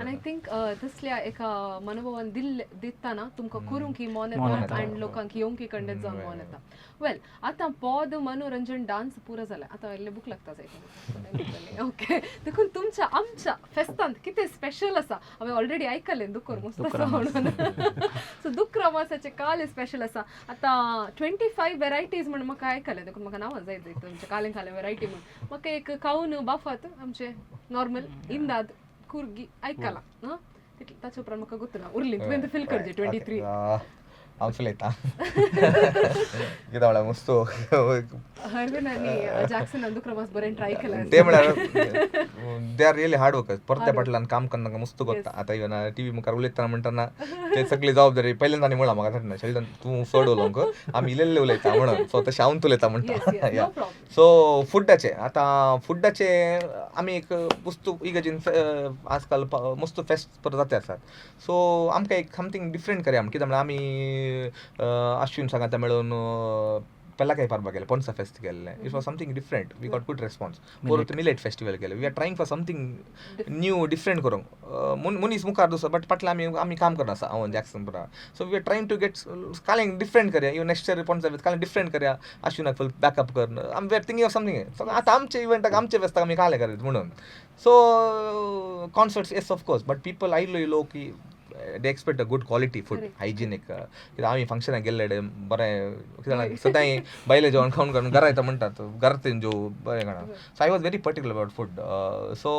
आनी I think तसल्या एका मनोभावान दिल्ले दितना तुमकां करूंक ही मन येता आनी लोकांक येवंक कंडेच जावन मन येता. वेल, आतां पद, मनोरंजन, डान्स पुरो जालें, आतां इल्लें भूक लागता जाय. ओके, देखून तुमच्या आमच्या फेस्तांत कितें स्पेशल आसा? हांवें ऑलरेडी आयकलें दुकर मस्त आसा म्हणून, सो दुकरा मासाचें कालें स्पेशल आसा. आतां 25 वेरायटीज म्हण म्हाका आयकलें, देखून म्हाका नांवां जाय जाय तुमच्या कालें कालें वेरायटी म्हण. म्हाका एक खावन बाफात आमचें नॉर्मल इंदाद कुर्गी आयकलां हां, तितलें. ताचे उपरांत म्हाका गोत्त ना उरली, तुवें फील करचें 23. हांव चलयता कितें म्हळ्यार मस्त हरविन आनी जॅक्सनान दुकरा मास बरें ट्राय केलां. ते म्हळ्यार they are really hard workers. परते फाटल्यान काम करना मस्त करता. आतां इवन टीव्ही मुखार उलयतना म्हणटना ते सगळी जबाबदारी पहिल्यांदा तांणी म्हळां म्हाका, सांगना शेल्डन तूं चड उलोवंक, आमी इल्ले उलयता म्हणून. सो तशें हांव उलयता म्हणटा. सो फुडाचे आतां फुडाचे आमी एक वस्तू इगर्जीन आजकाल मस्त फेस्त परत जाते आसात. सो आमकां एक समथींग डिफरंट करया कित्याक म्हळ्यार आमी अश्विन सांगाता मेळून पेलाकाय परबा केलें, पोन्सा फेस्त केल्लें. It was something different, we got good response. परत मिलेट फेस्टिवल केलें. We are trying for something new different करूंक. मनीस मुखार दुसरो बट फाटल्यान आमी आमी काम करना आसा हांव जॅक्सन पुरा. So we are trying to get कालें डिफरंट करया. इवन नेक्स्ट इयर पोन्सा फेस्त कालें डिफरंट करया, अश्विनाक फूल बॅकअप करून आमी we are thinking of something. So आतां आमच्या इव्हेंटाक आमच्या फेस्ताक आमी कालें करत म्हणून. So concerts yes of course, but people आयलो लोक की they expect a good quality food, hygienic. कित्याक आमी फंक्शनाक गेल्ले बरें कित्याक सदांय भायलें जेवण खावन खावन घरा येता म्हणटात, घरात जेव बरें खाणा. So I was very particular about food. So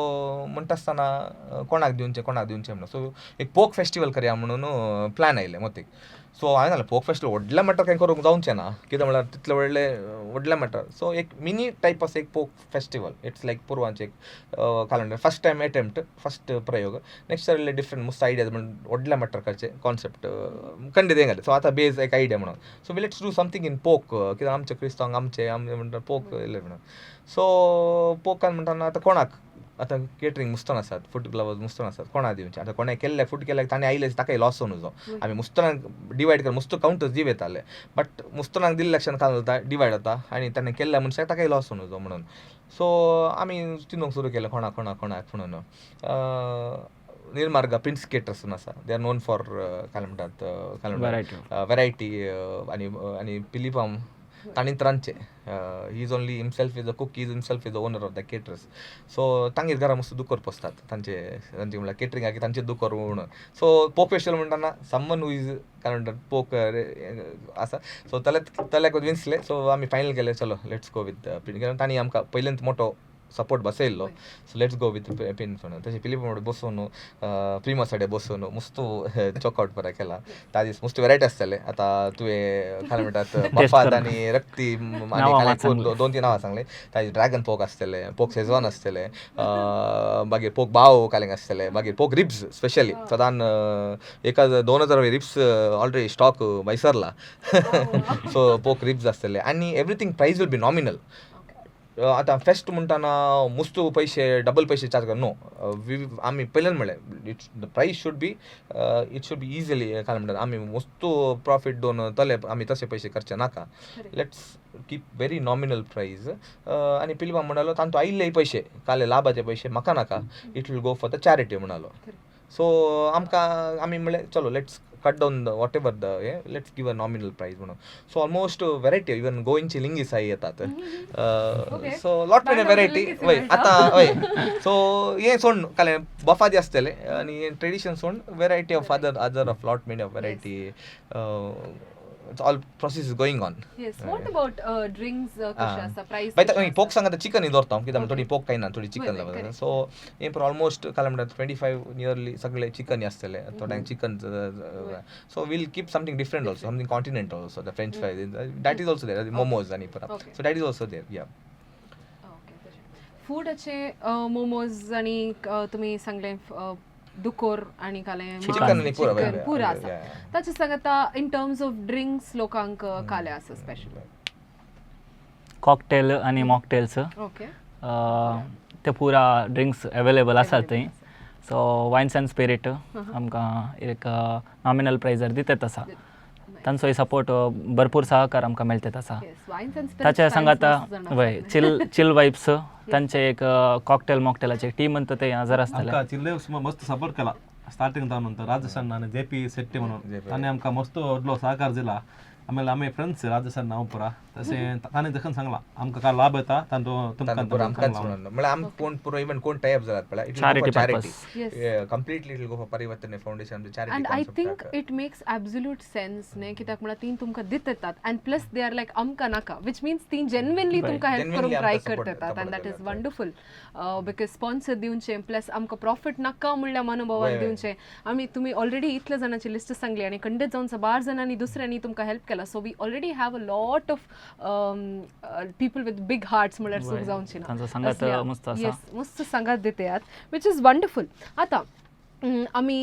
म्हणटा आसतना कोणाक दिवचें कोणाक दिवचें म्हणून सो एक पोक फेस्टिवल करया म्हणून प्लॅन आयलें मतीक. सो हांवें सांगलें पोक फेस्टिवल व्हडलें मटर कांय करूंक जावचें ना, कित्याक म्हळ्यार तितलें व्हडलें व्हडलें मटर. सो एक मिनी टायप आसा एक पोक फेस्टिवल, it's like पुर्वांचें एक calendar, first time attempt, first प्रयोग. नेक्स्ट इयर इल्लें डिफरंट मस्त आयडियाज म्हण व्हडलें मटर करचें कॉन्सेप्ट खंडीत हें घालें. सो आतां बेज एक आयडिया म्हणून. So we let's do something in पोक, कित्याक आमच्या क्रिस्तांवांक आमचे आमचे म्हणटा पोक इल्लें म्हणून. सो पोकान म्हणटाना आतां कोणाक आतां केटरींग मुस्तन आसात, फूड लवर्स मुस्तन आसात, कोणाक दिवचें आतां कोणें केल्लें फूड केल्यार ताणें आयलें ताकाय लॉस जावन वचो. आमी मुस्तनाक डिवायड कर मुस्त कावंटर्स दिव येताले, बट मुस्तनाक दिल्ल्या लक्षान काल जाता डिवायड जाता आनी ताणें केल्ल्या मनशाक ताकाय लॉस जावन वचो म्हणून. सो आमी चिंतूंक सुरू केलें कोणाक कोणाक कोणाक म्हणून. निर्मार्गा प्रिन्स केटर्स म्हणून आसा, they are known for काय म्हणटात काय म्हणटात वेरायटी आनी आनी पिलिपाम ताणें रांदचें. He is only himself is a cook, is himself is the owner of the caterers. So तांगेर घरा मस्त दुकर पोसतात तांचे, तांचे म्हणल्यार केटरिंगाक तांचे दुकर म्हणून. सो पोक फेस्टिवल म्हणटाना समवन who is काय म्हणटात पोक आसा. सो तल्याक विंचले. सो आमी फायनल केलें चलो let's go with pin, तांणी आमकां पयलेंच मोटो support बसयल्लो. So let's go with pin म्हणून. तशें पिलिप बसोवन प्रिमा साडे बसोवन मस्त चॉकआउट बरें केला. त्या दीस मस्त वेरायटी आसतले. आतां तुवें काय म्हणटात बफात आनी रक्ती आनी दोन तीन नांवां सांगले. ताजे ड्रॅगन पोक आसतले, पोक शेजवान आसतले, मागीर पोक बाव कालेंग आसतले, मागीर पोक रिब्स स्पेशली सदान 1000-2000 ribs already stock भायसरला. सो पोक रिब्स आसतले आनी everything price will be nominal. आतां फेस्ट म्हणटाना मुस्त पयशे डबल पयशे चार्ज कर नो. आमी पयल्यान म्हणलें it's the price should be it should be easily काय म्हणटात आमी मुस्त प्रॉफीट दोन तले आमी तशे पयशे करचे नाका. Let's keep very nominal price. आनी पिलिपा म्हणालो तांचो आयिल्ले पयशे काले लाभाचे पयशे म्हाका नाका, it will go for the charity म्हणालो. सो आमकां आमी म्हणलें चलो let's cut down the whatever the let's give a nominal price म्हणून. सो ऑलमोस्ट वेरायटी इवन गोंयची लिंगीसाय येतात. सो लॉट मेनी वेरायटी वय आतां वय. सो हें सोड कालें बफादी आसतलें आनी हें ट्रेडिशन सोड variety of other other of lot many of variety. It's all process is going on. Yes, what about drinks कशें आसा, प्रायस? बाय पोक सांगा, चिकन दवरता कित्याक थोडी पोक खायना, थोडी चिकन correct. सो हें पुरो ऑलमोस्ट काल म्हणटा 25 नियरली सगळे चिकन आसतले, थोड्यांक chicken. So we'll keep something different also, something continental also, the French fries, that is also there, momos आनी पुरा. So that is also there, yeah. फूडाचे momos आनी तुमी सांगलें दुकोर आनी कालें Chicken आनी पुरा, चिकन पुरा आसा. ताचे सांगता इन टर्म्स ऑफ ड्रिंक्स लोकांक काले आसा स्पेशल? कॉकटेल आनी मॉकटेल्स, ते पुरा ड्रिंक्स अवेलेबल आसात थंय. सो वायन्स अँड स्पिरीट आमकां एक नॉमिनल प्रायजार दितात आसा. तांचोय सपोर्ट, भरपूर सहकार आमकां मेळटत आसा. वायन्स अँड ताच्या सांगाता वय चिल चिल वायब्स तांचे एक कॉकटेल मॉकटेलाचे टीम म्हणटा ते हजर आसतले. आमकां चिल्ले मस्त सपोर्ट केला स्टार्टिंग तावन नंतर राजेश ಅಣ್ಣ ಜೆ ಪಿ ಶೆಟ್ಟಿ म्हणून, ताणें आमकां मस्त व्हडलो सहकार दिला. आमेले आमी फ्रेंड्स राजेश अण्णा हांव पुरा तशें ताणें देखून सांगलां आमकां काय लाभ येता तांचो तुमकां. पुरो आमकांच म्हणून म्हळ्यार आम कोण पुरो इवन कोण टायप जाल्यार पळय, it Charity charity purpose. Completely, it will go for Parivartan foundation, charity. And I think it makes absolute sense न्ही, कित्याक म्हळ्यार तीं तुमकां दित येतात and plus they are like आमकां नाका, which means तीं जेन्युनली तुमकां हेल्प Genuinely करूंक आमकां ट्राय support करतात and that is करतात. वंडरफूल, because sponsor दिवचें प्लस आमकां प्रॉफीट नाका म्हणल्या मनोभावान दिवचें. आमी तुमी ऑलरेडी इतल्या जाणांची लिस्ट सांगली आनी खंडीत जावन साबार जाणांनी दुसऱ्यांनी तुमकां हेल्प केला, so we already have a lot of people with big hearts म्हणल्यार चूक जावची ना. तांचो सांगात मस्त आसा. येस, मस्त सांगात दितात, which is wonderful. आतां आमी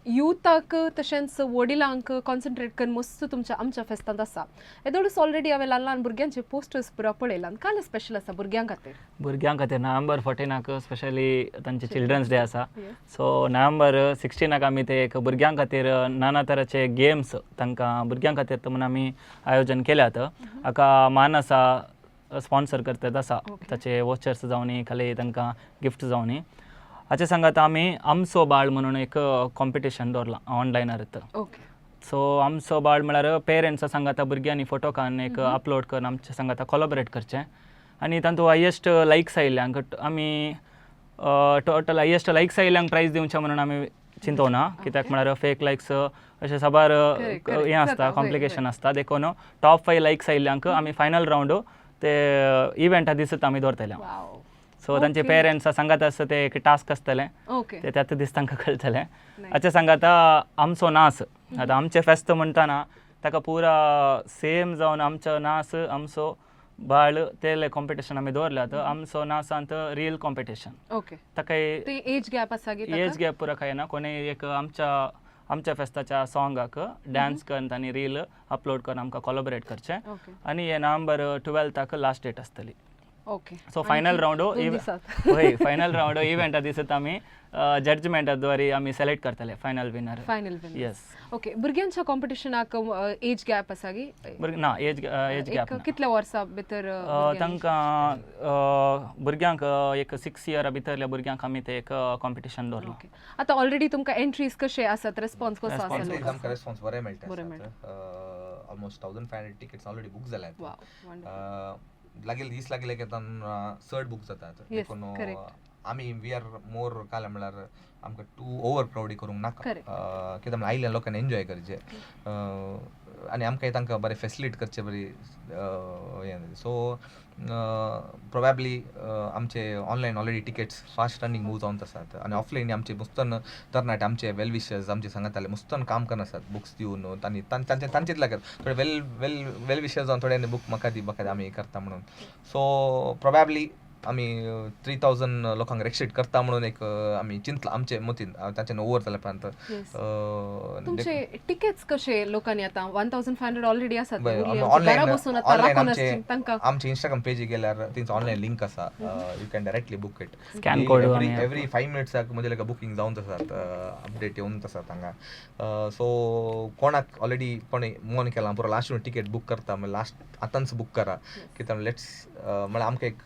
युथाक तशेंच वडिलांक कॉन्सन्ट्रेट करून मस्त तुमच्या आमच्या फेस्तांत आसा. येदोळूच ऑलरेडी हांवें ल्हान ल्हान भुरग्यांचे पोस्टर्स पुरा पळयला. काल स्पेशल आसा भुरग्यां खातीर? भुरग्यां खातीर नोव्हेंबर 14आक स्पेशली तांचे चिल्ड्रन्स डे आसा. सो नोव्हेंबर 16आक आमी ते एक भुरग्यां खातीर नाना तराचे गेम्स तांकां भुरग्यां खातीर म्हणून आमी आयोजन केल्यात. हाका मानसा स्पॉन्सर करतात आसा. ताचे वॉचर्स जावनी, खाली तांकां गिफ्ट जावनी. हाचे सांगात आमी आमचो बाळ म्हणून एक कॉम्पिटिशन दवरलां ऑनलायनार. सो आमचो बाळ म्हळ्यार पेरंट्सा सांगाता भुरग्यांनी फोटो काडून एक अपलोड करून आमच्या सांगाता कोलॉबरेट करचें आनी तातूंत हायेस्ट लायक्स आयिल्ल्यांक आमी टोटल हायेस्ट लायक्स आयिल्ल्यांक प्रायज दिवचें म्हणून आमी चिंतोना, कित्याक म्हळ्यार फेक लायक्स अशें साबार हें आसता, कॉम्प्लिकेशन आसता. देखून टॉप 5 लायक्स आयिल्ल्यांक आमी फायनल रावंड ते इव्हेंटा दिसत आमी दवरतले. सो तांचे पेरंट्सा सांगात आसता ते एक टास्क आसतलें, ते त्यात दीस तांकां कळटलें. हाचे सांगाता आमचो नाच, आतां आमचें फेस्त म्हणटाना ताका पुरा सेम जावन आमचो नाच आमचो बाळ ते कॉम्पिटिशन आमी दवरल्यात. आमचो नाचांत रील कॉम्पिटिशन. ताका ते एज गॅप आसा गी? एज गॅप पुरा काय ना. कोणीय एक आमच्या आमच्या फेस्ताच्या सॉंगाक डान्स करून तांणी रील अपलोड करून आमकां कोलॉबरेट करचें. आनी हे नोव्हेंबर 12आक लास्ट डेट आसतली. सो फायनल रावंड हय, फायनल रावंड इव्हेंटा दिसत आमी जजमेंटा द्वारे आमी सिलेक्ट करतले final winner. Final winner. Yes. Okay, भुरग्यांच्या कॉम्पिटिशनाक एज गॅप आसा गी? ना, एज एज गॅप. कितल्या वर्सां भितर? तांकां भुरग्यांक एक 6 इयरा भितरल्या भुरग्यांक आमी ते एक कॉम्पिटिशन दवरलां. आतां ऑलरेडी तुमकां एंट्रीज कशे आसात, रेस्पॉन्स कसो आसा? आमकां रेस्पॉन्स बरें मेळटा. Almost 1500 tickets already book जाल्यात. लागीं दीस लागले की आतां चड बूक जातात. देखून आमी we are मोर काल म्हळ्यार आमकां टू ओवर क्रावडी करूंक नाका, कित्याक म्हळ्यार आयिल्ल्या लोकांनी एन्जॉय करचें आनी आमकां तांकां बरें फेसिलिट करचें बरी हें. सो प्रोबेबली आमचे online already tickets fast running move जावन आसात आनी ऑफलायन आमचे मुस्तन तरणाटे, आमचे वेल विशर्स आमचे सांगताले, मुस्तन काम करना आसात बुक्स दिवन. तांणी तांचे तांचेच लागत थोडे वेल वेल वेल विशर्स जावन थोड्यांनी बूक म्हाका दी, म्हाका आमी करता म्हणून. सो प्रोबेबली आमी 3000 लोकांक रेक्सेट करता म्हणून एक आमी चिंतला आमचे मतीन, तांच्यान ओवर जाल्या उपरांत. तुमचे टिकेट्स कशे लोकांनी आतां 1500 ऑलरेडी आसात? ऑनलायन आमचे इंस्टाग्राम पेजी गेल्यार तेंचो ऑनलायन लिंक आसा, you can directly book it. Scan code. Every 5 मिनट्साक म्हणजे बुकींग जावन आसात, अपडेट येवन आसात हांगा. सो कोणाक ऑलरेडी कोणी मन केलां पुरो लास्ट टिकेट बूक करता, लास्ट आतांच बूक करा, कित्याक let's म्हळ्यार आमकां एक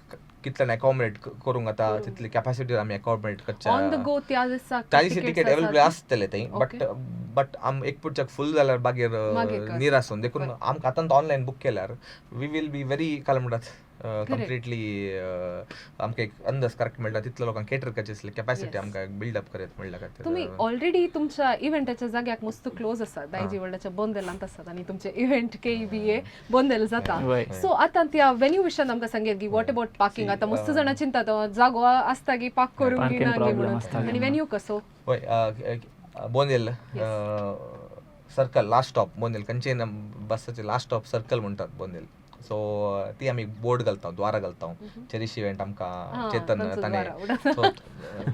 कितल्यान एकोमोडेट करूंक जाता तितली कॅपॅसिटी आमी एकोमोडेट करच्या. ऑन the गो त्या दिसा त्या दिसा टिकेट अवेलेबल आसतले थंय, बट बट आम एक पुढच्याक फुल जाल्यार मागीर मागीर कस. निरासून देखून आमकां आतां ऑनलायन बूक केल्यार we will be very काय म्हणटात, कंप्लिटली आमकां एक अंदाज करेक्ट मेळटा, तितलो लोकांक केटर करचे आसले कॅपॅसिटी आमकां बिल्डअप करत म्हणल्या खातीर. तुमी ऑलरेडी तुमच्या इव्हेंटाच्या जाग्याक मस्त क्लोज आसात, दायजी वर्ल्डाच्या बोंदेलांत आसात आनी तुमचे इव्हेंट केईबीए बोंदेल जाता. सो आतां त्या वेन्यू विशयान आमकां सांगेत की what about parking? आतां मस्त जाणां चिंतात, जागो आसता की पार्क करूंक Parking ना गी problem म्हणून. आसता. आनी वेन्यू कसो? हय, Bondel circle last stop, Bondel खंयचे बसाचे लास्ट स्टॉप सर्कल म्हणटात बोंदेल. सो ती आमी बोर्ड घालता, द्वारा घालता. चेरीश इव्हेंट आमकां चेतन तांचो ताणें द्वारा. सो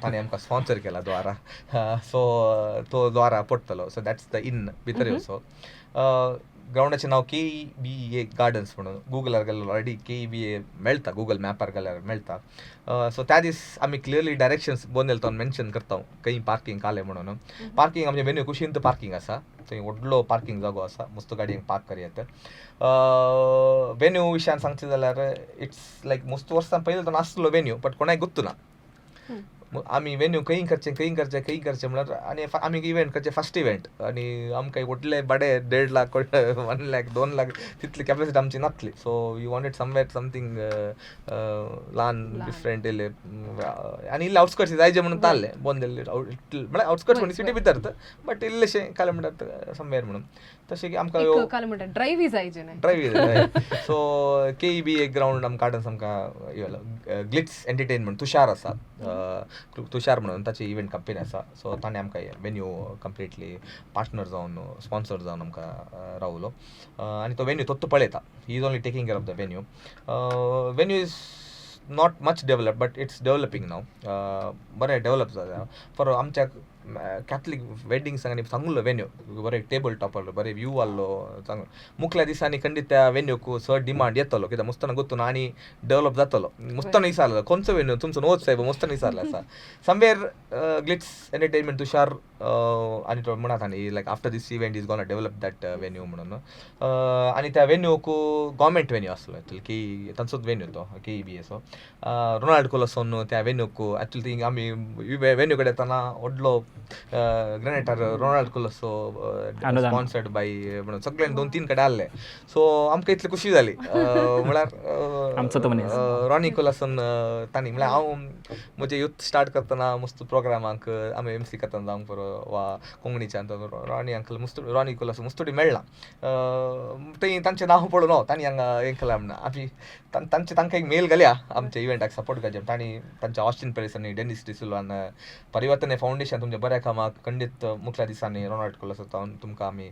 ताणें आमकां स्पॉन्सर केला द्वारा. सो तो द्वारा पडटलो, सो that's the in भितर. सो ग्रावंडाचें नांव केईबीए गार्डन्स म्हणून गुगलार गेल्यार ऑलरेडी केईबीए मेळटा, गुगल मॅपार गेल्यार मेळटा. सो त्या दीस आमी क्लियरली डायरेक्शन्स बोंदेल तो मेन्शन करता खंय पार्किंग काले म्हणून. पार्किंग आमच्या वेन्यू कुशीन पार्किंग आसा, थंय व्हडलो पार्किंग जागो आसा, मस्त गाडयेक पार्क करयत. वेन्यू विशयान सांगचें जाल्यार it's लायक मस्त वर्सां पयलीं तो नासलो वेन्यू, बट कोणाक गुत्तू ना. आमी वेन्यू खंय करचें, खंय करचें, खंय करचें म्हणल्यार, आनी आमी इव्हेंट करचें फर्स्ट इव्हेंट आनी आमकां व्हडले बडे 1.5 लाख, 1 लाख, 2 लाख तितली कॅपॅसिटी आमची नासली. So you wanted somewhere something ल्हान, डिफरंट इल्ले आनी इल्ले आउटस्कर्ट्स जायचे म्हणून ताल्ले बोंदेल, म्हळ्यार आउटस्कर्ट्स म्हणजे सिटी भितर, बट इल्लेशें काय म्हणटात समवेर म्हणून तशें की आमकां एक काय म्हणटात ड्रायव्ही जायचे न्हय. ड्रायव्ह. सो केईबी एक ग्रावंड आमकां गार्डन्स आमकां येयलो. ग्लिट्स एंटरटेनमेंट तुषार आसा, तुषार म्हणून ताची इव्हेंट कंपनी आसा. सो ताणें आमकां वेन्यू कंप्लिटली पार्टनर जावन, स्पॉन्सर जावन आमकां रावलो आनी तो वेन्यू तोत्तो पळयता. He is only taking care of the venue. Venue is not much develop, but it's developing now. बरें डेवलप जाता. फॉर आमच्या कॅथलीक वेडिंग्स आनी चांगलो वेन्यू, बरें टेबल टॉप आहलो, बरें व्यू आहलो चांगलो. मुखल्या दिसांनी खंडीत त्या वेन्यूक चड डिमांड येतलो, कित्याक मुस्ताना गुत्तून आनी डेवलप जातलो. मुस्तान विचारलो खंयचो वेन्यू तुमचो नोच साहेब, मुस्तान विचारलो आसा समवेर ग्लिट्स एंटरटेनमेंट तुषार आनी तो म्हणत आनी like after this event is gonna develop that venue म्हणून. आनी त्या वेन्यूक गव्हर्मेंट वेन्यू आसलो एक्चुअली की तांचोच वेन्यू तो केईबीएचो. रोनाल्ड कोलसोन त्या वेन्यूक एक्चुअली ती आमी वेन्यू कडेन येतना व्हडलो ग्रेनेटार रोनाल्ड कोलसो अनुदान. स्पॉन्सर्ड बाय म्हणून सगळ्यांनी दोन तीन कडेन आहले. सो आमकां इतली खुशी जाली म्हळ्यार आमचो तो मनीस. रॉनी कोलासन तांणी म्हळ्यार हांव म्हजें युथ स्टार्ट करतना मस्त प्रोग्रामांक आमी एमसी करतना जावंक पुरो वा कोंकणीच्यान रॉनी अंकल मुस्त, रॉनी कोलासो मुस्तोडी मेळ्ळा. थंय तांचें नांव पळोवन हो तांणी हांगा हें केलां म्हणून आमी तांचे तांकां एक मेल घालया आमच्या इव्हेंटाक सपोर्ट करचें. तांणी तांच्या ऑस्टीन पेरीस आनी डेनिस डिसिल्वान परिवर्तन हें फावंडेशन तुमच्या बऱ्या कामाक खंडीत मुखल्या दिसांनी रोनाल्ड कोलासो तुमकां आमी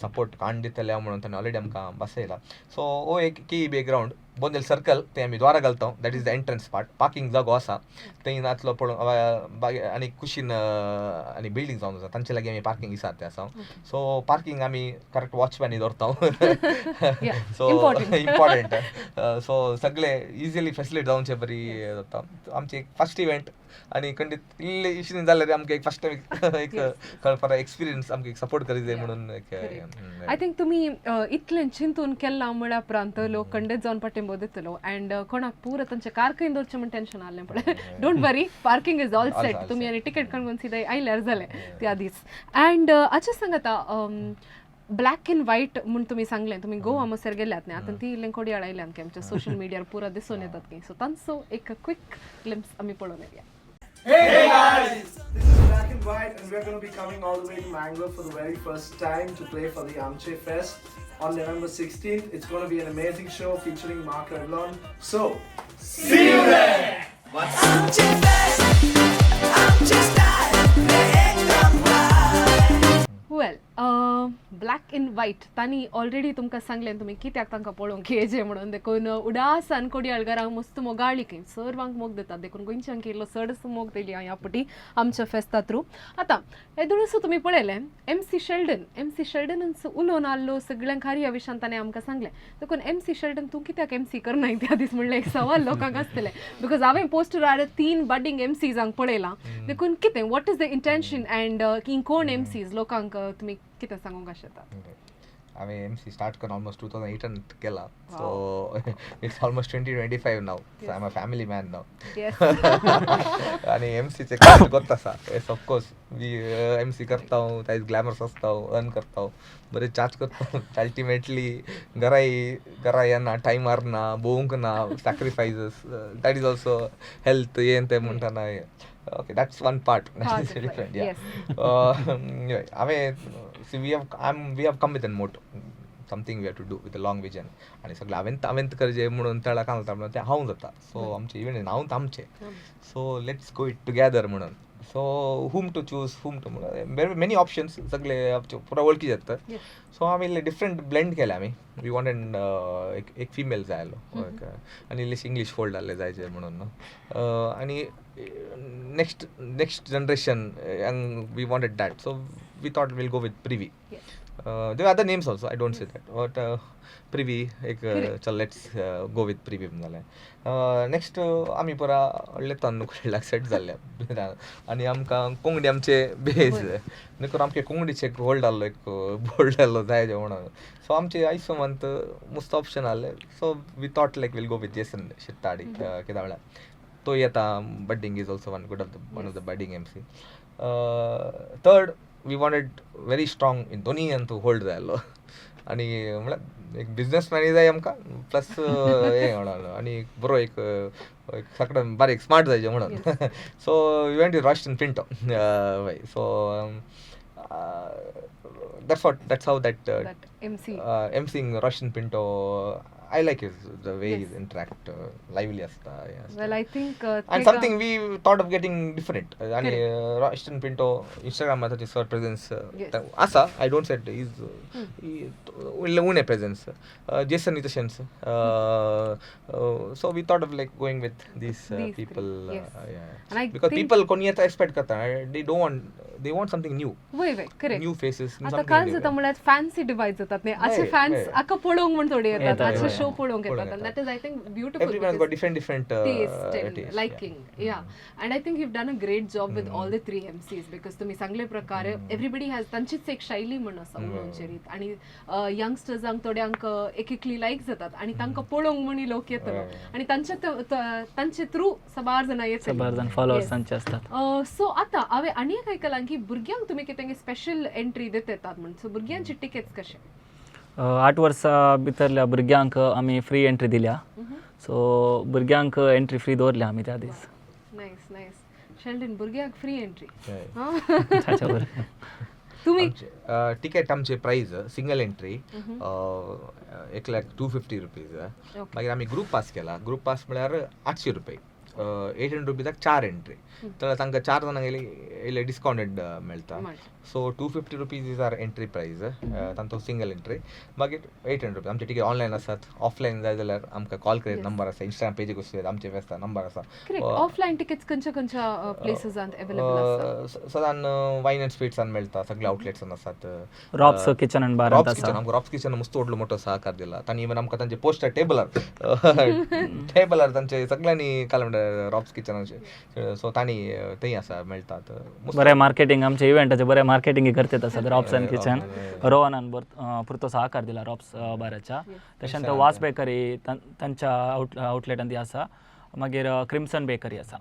सपोर्ट काण दितले म्हणून तांणी ऑलरेडी आमकां बसयला. सो हो एक केईबी ग्रावंड बोंदेल सर्कल, थंय आमी द्वारा घालता. That is the entrance part. Parking जागो आसा थंय नातलो पळोवन आनी कुशीन आनी बिल्डींग जावन आसा, तांचे लागीं आमी पार्किंग विचारते आसा. सो पार्किंग आमी करेक्ट वॉचमॅनी दवरता. So important. Important. सो सगळे इजिली फेसिलिटी जावचे बरी जाता. आमची एक फर्स्ट इव्हेंट आनी खंडीत इल्ले इशून जाल्यार आमकां एक फर्स्ट टायम एक फॉर एक्सपिरियन्स आमकां एक सपोर्ट करीत जाय म्हणून एक. I think तुमी इतलें चिंतून केलां म्हळ्या उपरांत लोक खंडीत जावन पाठिंबो दितलो. अँड कोणाक पुरो तांचे कार खंय दवरचें म्हण टेन्शन आहलें पळय, don't worry, parking is all set. All तुमी set. आनी टिकेट काडून सिदाय आयल्यार जालें त्या दीस. अँड आचे सांगात, ब्लॅक अँड व्हायट म्हूण तुमी सांगलें, तुमी गोवा हांगासर गेल्यात न्ही, आतां ती इल्लें कोडयाळ आयल्यात की आमच्या सोशल मिडियार पुरा दिसून येतात की, सो तांचो एक क्विक ग्लिम्स आमी पळोवन येया. Hey guys! This is Black and White, and we're going to be coming all the way to Mangalore for the very first time to play for the Amche Fest on November 16th. It's going to be an amazing show featuring Mark Revlon. So, see you there! आमचे fest, आमचे style, एकदम wild. Well, black in white तांणी ऑलरेडी तुमकां सांगलें तुमी कित्याक तांकां पळोवंक येजे म्हणून. देखून उडासान कोडयाळगारांक मस्त मोगाळी खंय सर्वांक मोग दितात, देखून गोंयच्यांक इल्लो चडच मोग दिली ह्या फावटी आमच्या फेस्ता थ्रू. आतां येदोळसो तुमी पळयलें M C Sheldon, M C शेल्डनान उलोवन आहलो सगळ्यांक ह्या विशयान ताणें आमकां सांगलें. देखून एम सी शेल्डन, तूं कित्याक एम सी करनाय त्या दीस म्हणलें एक सवाल लोकांक आसतलें, because हांवें पोस्टरार तीन बडिंग एम सीजांक पळयलां. देखून कितें, what is the intention and ही कोण एम सीज, लोकांक तुमी कितें सांगूंक शकता? हांवें एम सी स्टार्ट करून ऑलमोस्ट 2008 केला. So it's almost 2025 now, so I am a family man now. आणि एम सीचे गोत आसा. Yes, of course we M C करता, तायज ग्लॅमर्स आसता, अर्न करता, बरे चार्ज करता. अल्टिमेटली घराय घरा येना, टायमार ना, भोवूंक ना, sacrifices, that is also health हें तें म्हणटा ना. Okay, that's one part. Part of life, different. Yes. हांवें, see, we have come with an motto, something we have to do with a long vision. आनी सगळें हांवें हांवें करचें म्हणून तळा घालता म्हणून तें हांव जाता. सो आमचें इव्हेंट हांव आमचें, so let's go it together म्हणून. So whom to choose, whom to म्हणून मेनी ऑप्शन्स, सगळे आमचे पुरा वळखी जाता. सो आमी इल्ले डिफरंट ब्लेंड केले आमी. We wanted एक एक फिमेल जाय आसलो आनी इल्लेशे इंग्लीश फोल्ड आहले जायचे म्हणून न्हू. आनी next generation young, we wanted that, so we thought we'll go with Privi. There other names also, I don't say that, but Privi एक, चल let's go with Privi जालें. नेक्स्ट आमी पुरा व्हडले तन्नु कडेन सेट जाल्ले आनी आमकां कोंकणी आमचे बेज देखून आमचे कोंकणीचे एक होल्ड आहलो, एक बोल्ड आहलो जाय म्हणून. सो आमचे आयसोमांत मस्त ऑप्शन आहले. So we thought like we'll go with Jason Shittadi, कित्याक म्हळ्यार तो येता budding is also one good of the one of the budding MC. Third, we wanted very strong in दोनी अंतू होल्ड जाय आसलो आनी म्हळ्यार एक बिजनसमॅनूय जाय आमकां, प्लस हें म्हणून आनी बरो एक एक सगळें बारीक स्मार्ट जायचें म्हणून. So we went Royston Pinto. हय, so that's how that That MC. emceeing Royston Pinto, I like his the way he interact, lively आसता, हें आसता. Well, I think And something we thought of getting different. आणि रॉस्टन पिंटो इंस्टाग्रामार ताचे सर प्रेझन्स आसा, I don't said is इल्लें उणें प्रेझन्स, जेसन तशेंच. So we thought of like going with these These three, people. Yes. And I because think- people कोणी येता एक्सपेक्ट करता, they don't want, they want something new, वय वय, करेक्ट. New faces. आता काल जाता म्हळ्यार फॅन्सी डिवायड जातात न्ही, अशे फॅन्स आका पळोवंक म्हण थोडे येतात, येतात, अशे हय. शो पळोवंक येतात. पळोवंक And that is, I think, beautiful. Everyone has got different different taste and taste, liking. Yeah, and I think you've done a great job with all the three MCs because तुम्ही सांगले प्रकारे एव्हरीबडी हॅज तांचीच एक शैली म्हण आसा उलोवचे रीत आणि यंगस्टर्सांक थोड्यांक एक एकली लायक जातात आणि तांकां पळोवंक म्हण लोक येतलो आणि तांचे तांचे थ्रू सबार जाणां येतली. सबार जाण फॉलोअर्स तांचे असतात. सो आतां हांवें आनी एक आयकलां की भुरग्यांक तुमी कितें स्पेशल एंट्री दितात म्हण, सो भुरग्यांची टिकेट्स कशे? 8 वर्सां भितरल्या भुरग्यांक आमी फ्री एंट्री दिल्या. सो भुरग्यांक एंट्री फ्री दवरल्या आमी त्या दीस. Nice nice. शेल्डन, भुरग्यांक फ्री एंट्री. ताच्या बरोबर तुमी टिकेट आमचे प्राइस सिंगल एंट्री एकल्याक ₹250. मागीर आमी ग्रूप पास केला. ग्रूप पास म्हळ्यार 800 रुपये, 800 रुपीजाक चार एंट्री, तर तांकां चार जाणांक इल्ले डिस्कावंटेड मेळटा. So ₹250 is our entry price तांचो सिंगल एंट्री. मागीर 800 रुपीज आमचे टिकेट ऑनलायन आसात. ऑफलायन जाय जाल्यार आमकां कॉल करीत, नंबर आसा इंस्टाग्राम पेजीक वचून आमचे आसता, नंबर आसा. करेक्ट. ऑफलायन टिकेट्स खंयच्या खंयच्या प्लेसीसांत अवेलेबल आसा? सदान वायन अँड स्पिरिट्सान मेळटा, सगळे आउटलेट्सान आसात. Robes kitchen and bar. Robes kitchen, आमकां रॉब्स किचन मस्त व्हडलो मोठो सहकार दिला तांणी. इवन आमकां तांचे पोस्टर टेबलार टेबलार तांचे सगळ्यांनी काल म्हणटा रॉब्स किचनाचे. सो तांणी थंय आसा, मेळटात. बरें मार्केटिंग, आमच्या इव्हेंटाचें बरें मार्केटिंग करतात आसात रॉब्स अँड किचन. रोहनान पुरतो सहकार दिला रॉब्स बाराच्या. तशेंच वास बेकरी तांच्या आउटलेटान ती आसा. मागीर क्रिम्सन बेकरी आसा,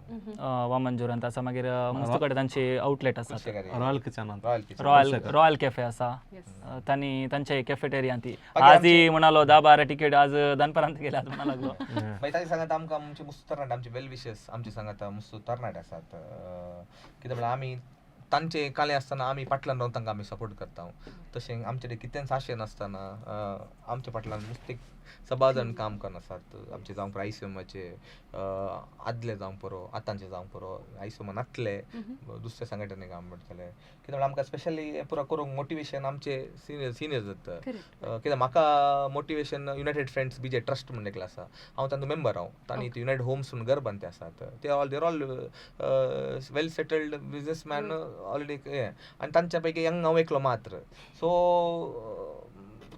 वामनजुरांत आसा. मागीर मस्त कडेन तांची आउटलेट आसात. Royal kitchen. Royal kitchen. Royal royal cafe आसा. तांणी तांचे कॅफेटेरियान ती आजही म्हणालो 10-12 तिकेट आज दनपारांत गेल्या म्हणा लागलो. मागीर ताचे सांगात आमकां आमचे मस्त तरणाटे, आमचे वेल विशर्स आमचे सांगात मस्त तरणाटे आसात. कितें म्हळ्यार आमी तांचे काले आसतना आमी फाटल्यान रावन तांकां आमी सपोर्ट करता. तशें आमचे कडेन कितेंच आशय नासतना आमच्या फाटल्यान मस्त एक सबार जाण काम करन आसात. आमचे जावंक पुरो आयसीएमाचे आदले जावंक पुरो, आतांचे जावंक पुरो, आयसीएमा नातले दुसऱ्या संघटने काम करतले. कितें म्हळ्यार आमकां स्पेशली हें पुरो करूंक मोटिवेशन आमचे सिनियर्स जाता. कित्याक म्हाका motivation United friends बीजे ट्रस्ट म्हणून एकलें आसा, हांव तांचो मेंबर हांव. तांणी युनायटेड होम्स म्हणून घर बांदते आसात. ते all they're all well settled businessman already हें आनी तांच्या पैकी यंग हांव एकलो मात्र. सो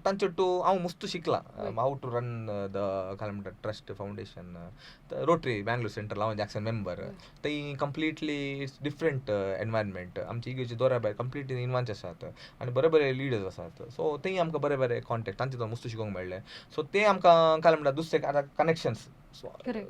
तांचे टू हांव मुस्त शिकला how to run the काय म्हणटा trust, foundation, rotary Bangalore central. हांव जॅक्सन मेंबर. थंय कंप्लिटली it's different environment. आमची इगर्जी दोरा भायर कंप्लिटली इनवांचे आसात आनी बरे बरे लिडर्स आसात. सो थंय आमकां बरे बरे कॉन्टेक्ट, तांचे मुस्त शिकोंक मेळ्ळें. सो ते आमकां काय म्हणटा दुसरे आतां कनेक्शन्स,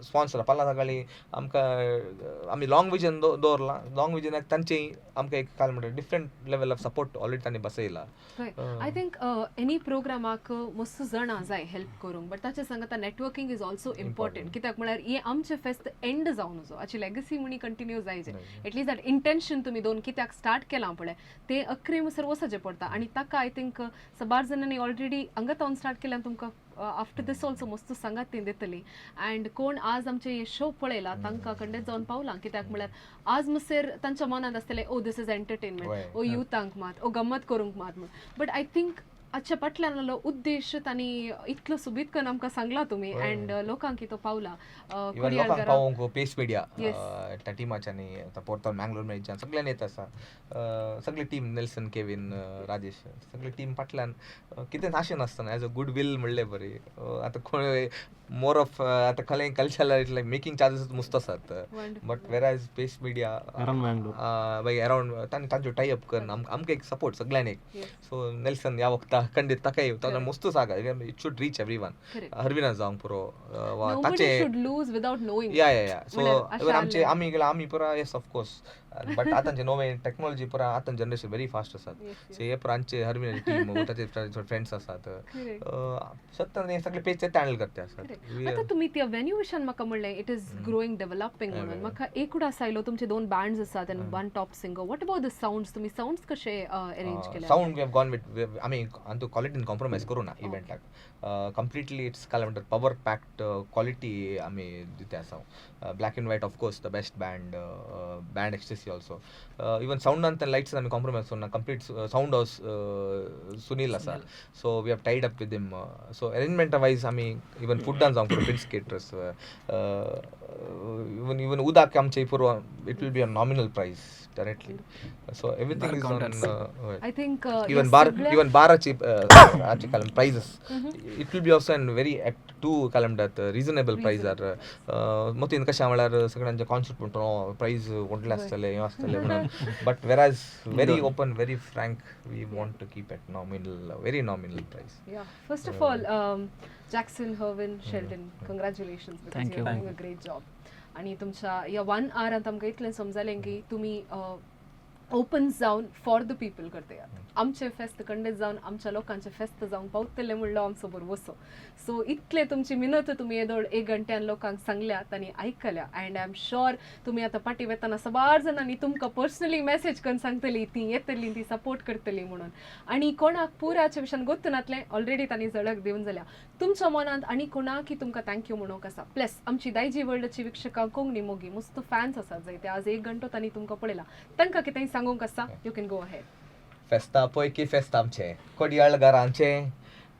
स्पॉन्सर पाला सकाळी आमकां आमी लाँग विजन दवरलां. लाँग विजनाक तांचे आमकां एक काय म्हणटा different level of support already तांणी बसयला. I think any प्रोग्रामाक मस्त जाणां जाय हेल्प करूंक, बट ताचे सांगता नेटवर्किंग is also important, कित्याक म्हळ्यार हे आमचे फेस्त एंड जावन वचो, हाची लेगसी म्हणी कंटिन्यू जायचे. एटलीस्ट that intention तुमी दोन कित्याक स्टार्ट केलां पळय, ते अखरे मुसर वचचें पडटा. आनी ताका I think सबार जाणांनी ऑलरेडी हांगा स्टार्ट केल्यान तुमकां आफ्टर दीस ऑल्सो मस्त सांगात ती दितली. अँड कोण आज आमचे हे शो पळयला तांकां खंडेत जावन पावलां, कित्याक म्हळ्यार आज मसेर तांच्या मनांत आसतलें, "Oh, this is entertainment, ओ युथांक मात, ओ गम्मत करूंक मात" म्हूण. बट I think हाच्या फाटल्यान आहलो उद्देश तांणी इतलो सोबीत करून आमकां सांगला तुमी अँड लोकांक तो पावला. इवन लोकांक पावोवंक पेस मिडिया त्या टिमाच्यांनी आतां पोरतोन मँगलोर मेळच्यान सगळ्यांनी येत आसा. सगळी टीम, नेल्सन, केवीन, राजेश, सगळी टीम फाटल्यान कितें आशें नासतना एज अ गूड will म्हणले बरी. आतां कोण मोर ऑफ आतां खंय culture like making charges मुस्त आसात, बट वेर एज पेस मिडिया मागीर अरावंड तांणी तांच्यो टाय अप करून आमकां एक सपोर्ट सगळ्यांनी एक. सो नेल्सन ह्या वखता खंडीत ताकाय ताका मस्त सांगा, it should reach every one. हरविना जावंक पुरो वा ताचे या. सो इवन आमचे आमी गेल्या आमी पुरा, येस ऑफकोर्स, बट आतांचे नवे टेक्नॉलॉजी पुरा, आतां जनरेशन व्हेरी फास्ट आसात. सो हे पुरा आमचे हरविनाची टीम, ताचे फ्रेंड्स आसात, सत्ता हे सगळे पेज ते हँडल करते आसात. आतां तुमी त्या वेन्यू विशयान म्हाका म्हणलें it is growing, developing म्हणून. म्हाका एक उडास आयलो, तुमचे दोन बँड्स आसात आनी one top singer. What about the sounds? तुमी सावंड्स कशे अरेंज केले? Sound we have gone with, आमी अंतू क्वालिटीन कॉम्प्रोमायज करूं ना इव्हेंटाक. कंप्लिटली it's काय म्हणटात पवर पॅक्ड क्वालिटी आमी दिता आसा. Black and White, of course, the best band, Band Ecstasy also. Even सावंडान lights आमी कॉम्प्रोमायज करूं ना. कंप्लीट सावंड हावस सुनील आसा, so we have tied up with him. So arrangement wise आमी इवन फुडान जावंक प्रिन्स केटर्स, इवन उदक आमचे पुरो, it will be a nominal price directly. So everything is on I think even bar, even बाराची आजकाल prices, it will be also an very at to काय म्हणटात रिजनेबल प्रायजार. मतीन कशें म्हळ्यार सगळ्यांचे कॉन्सर्ट म्हणटा प्रायस व्हडलें आसतलें, हें आसतलें म्हणून, but whereas very open, very frank, we want to keep at nominal, very nominal price. Yeah. First of all, Jackson, Herwin, Sheldon, congratulations because Thank you're you. Doing a great job. आणि तुमच्या या वन आवरांत आमकां इतलें समजलें की तुमी ओपन जावन फॉर the people करतात. आमचे फेस्त खंडीत जावन आमच्या लोकांचे फेस्त जावंक पावतले म्हणलो आमचो बरोसो. सो इतले तुमची मिनत तुमी येदोळ एक घंट्यान लोकांक सांगल्यात आनी आयकल्या. अँड I am sure तुमी आतां पाटी वेतना सबार जाणांनी तुमकां पर्सनली मॅसेज करून सांगतली, ती येतली, ती सपोर्ट करतली म्हणून. आनी कोणाक पुराच्या विशयान गोत्त नातलें, ऑलरेडी तांणी झळक दिवन जाल्या. तुमच्या मनांत आनी कोणाकी तुमकां thank you म्हणूंक आसा, प्लस आमची दायजी वर्ल्डाची वीक्षकां, कोंकणी मोगी मस्त फॅन्स आसात जायते, आज एक घंटो तांणी तुमकां पळयला, तांकां कितेंय सांगूंक आसा, you can go ahead. फेस्ता पयकी फेस्त आमचें कोडयाळ घरांचें,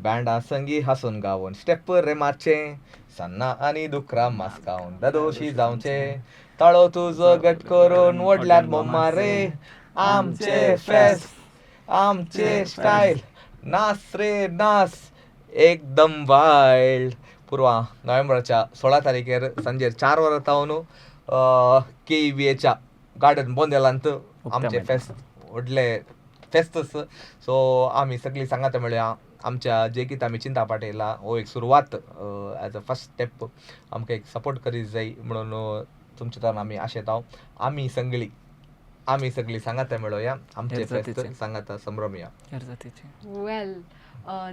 बँडा संगी हांसून गावन स्टेप रे मारचें, सन्ना आनी दुकरा मास्कावन दादोशी जावचें, ताळो तुजो घट करून व्हडल्यान बोमार रे. आमचें फेस्त, आमचें स्टायल, नाच रे नाच एकदम वायल्ड. पुर्वा नोव्हेंबराच्या 16 तारखेर सांजेर 4 वरां जावन केईबीएच्या गार्डन बोंदेलांत आमचें फेस्त, व्हडलें फेस्तच. सो आमी सगळीं सांगात मेळया. आमच्या जे कितें आमी चिंता पाटयला हो एक सुरवात, एज अ फर्स्ट स्टेप आमकां एक सपोर्ट करीत जाय म्हणून तुमच्या तरान आमी आशेता. आमी सगळीं सांगात मेळोया, आमचें फेस्त सांगाता संभ्रमया. Well,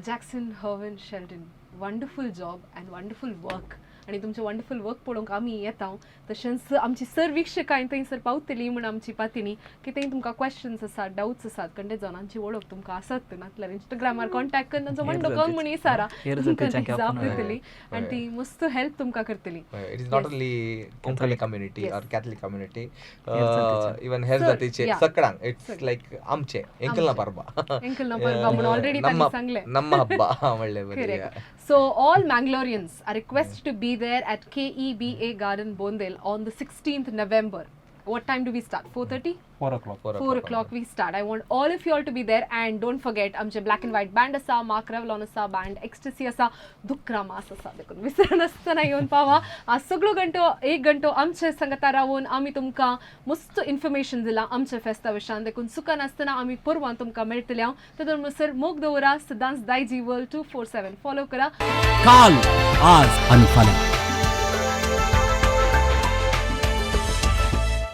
Jackson, Herwin, Sheldon, wonderful job and wonderful work. आनी तुमचें वंडरफूल वर्क पळोवंक आमी येता, तशेंच आमची सर वीक्षकां थंयसर पावतली म्हूण आमची पातिणी. कितेंय तुमकां क्वेश्चन्स आसात, डावट्स आसात, खंडे जाणांची वळख तुमकां आसत, नातल्यार इंस्टाग्रामार कॉन्टॅक्ट करून तांचो म्हणडो कोण म्हण विचारा, तुमकां ती जाप दितली आनी ती मस्त हेल्प तुमकां करतली. It is not only Konkani community or Catholic community, even हेर जातीचे सगळ्यांक. It's like आमचे ಎಂಕಲ್ನ ಪರ್ಬ. ಎಂಕಲ್ನ ಪರ್ಬ म्हणून ऑलरेडी तांणी सांगलें. ನಮ್ಮ ಹಬ್ಬ ಒಳ್ಳೆ. Correct. So all Mangaloreans are requested to be there at KEBA Garden, Bondel on the 16th November. What time do we start? 4:30? 4 o'clock. 4 o'clock we start. I want all of you all to be there and don't forget आमचे ब्लॅक अँड व्हाईट बँड आसा, मार्क रेवलॉन आसा, बँड एक्स्टसी आसा, दुकरा मास आसा. देखून विसरनासतना येवन पावा. आज सगळो घंटो एक घंटो आमचे संगता रावून आमी तुमकां मस्त इन्फॉर्मेशन दिलां आमच्या फेस्ता विशयान. देखून चुकनासतना आमी परवान तुमकां मेळटले. हांव तेदोन म्हणसर मोग दवरा सदांच. दायजी वर्ल्ड 247 फॉलो करा. काल, आज आणि फाल्यां.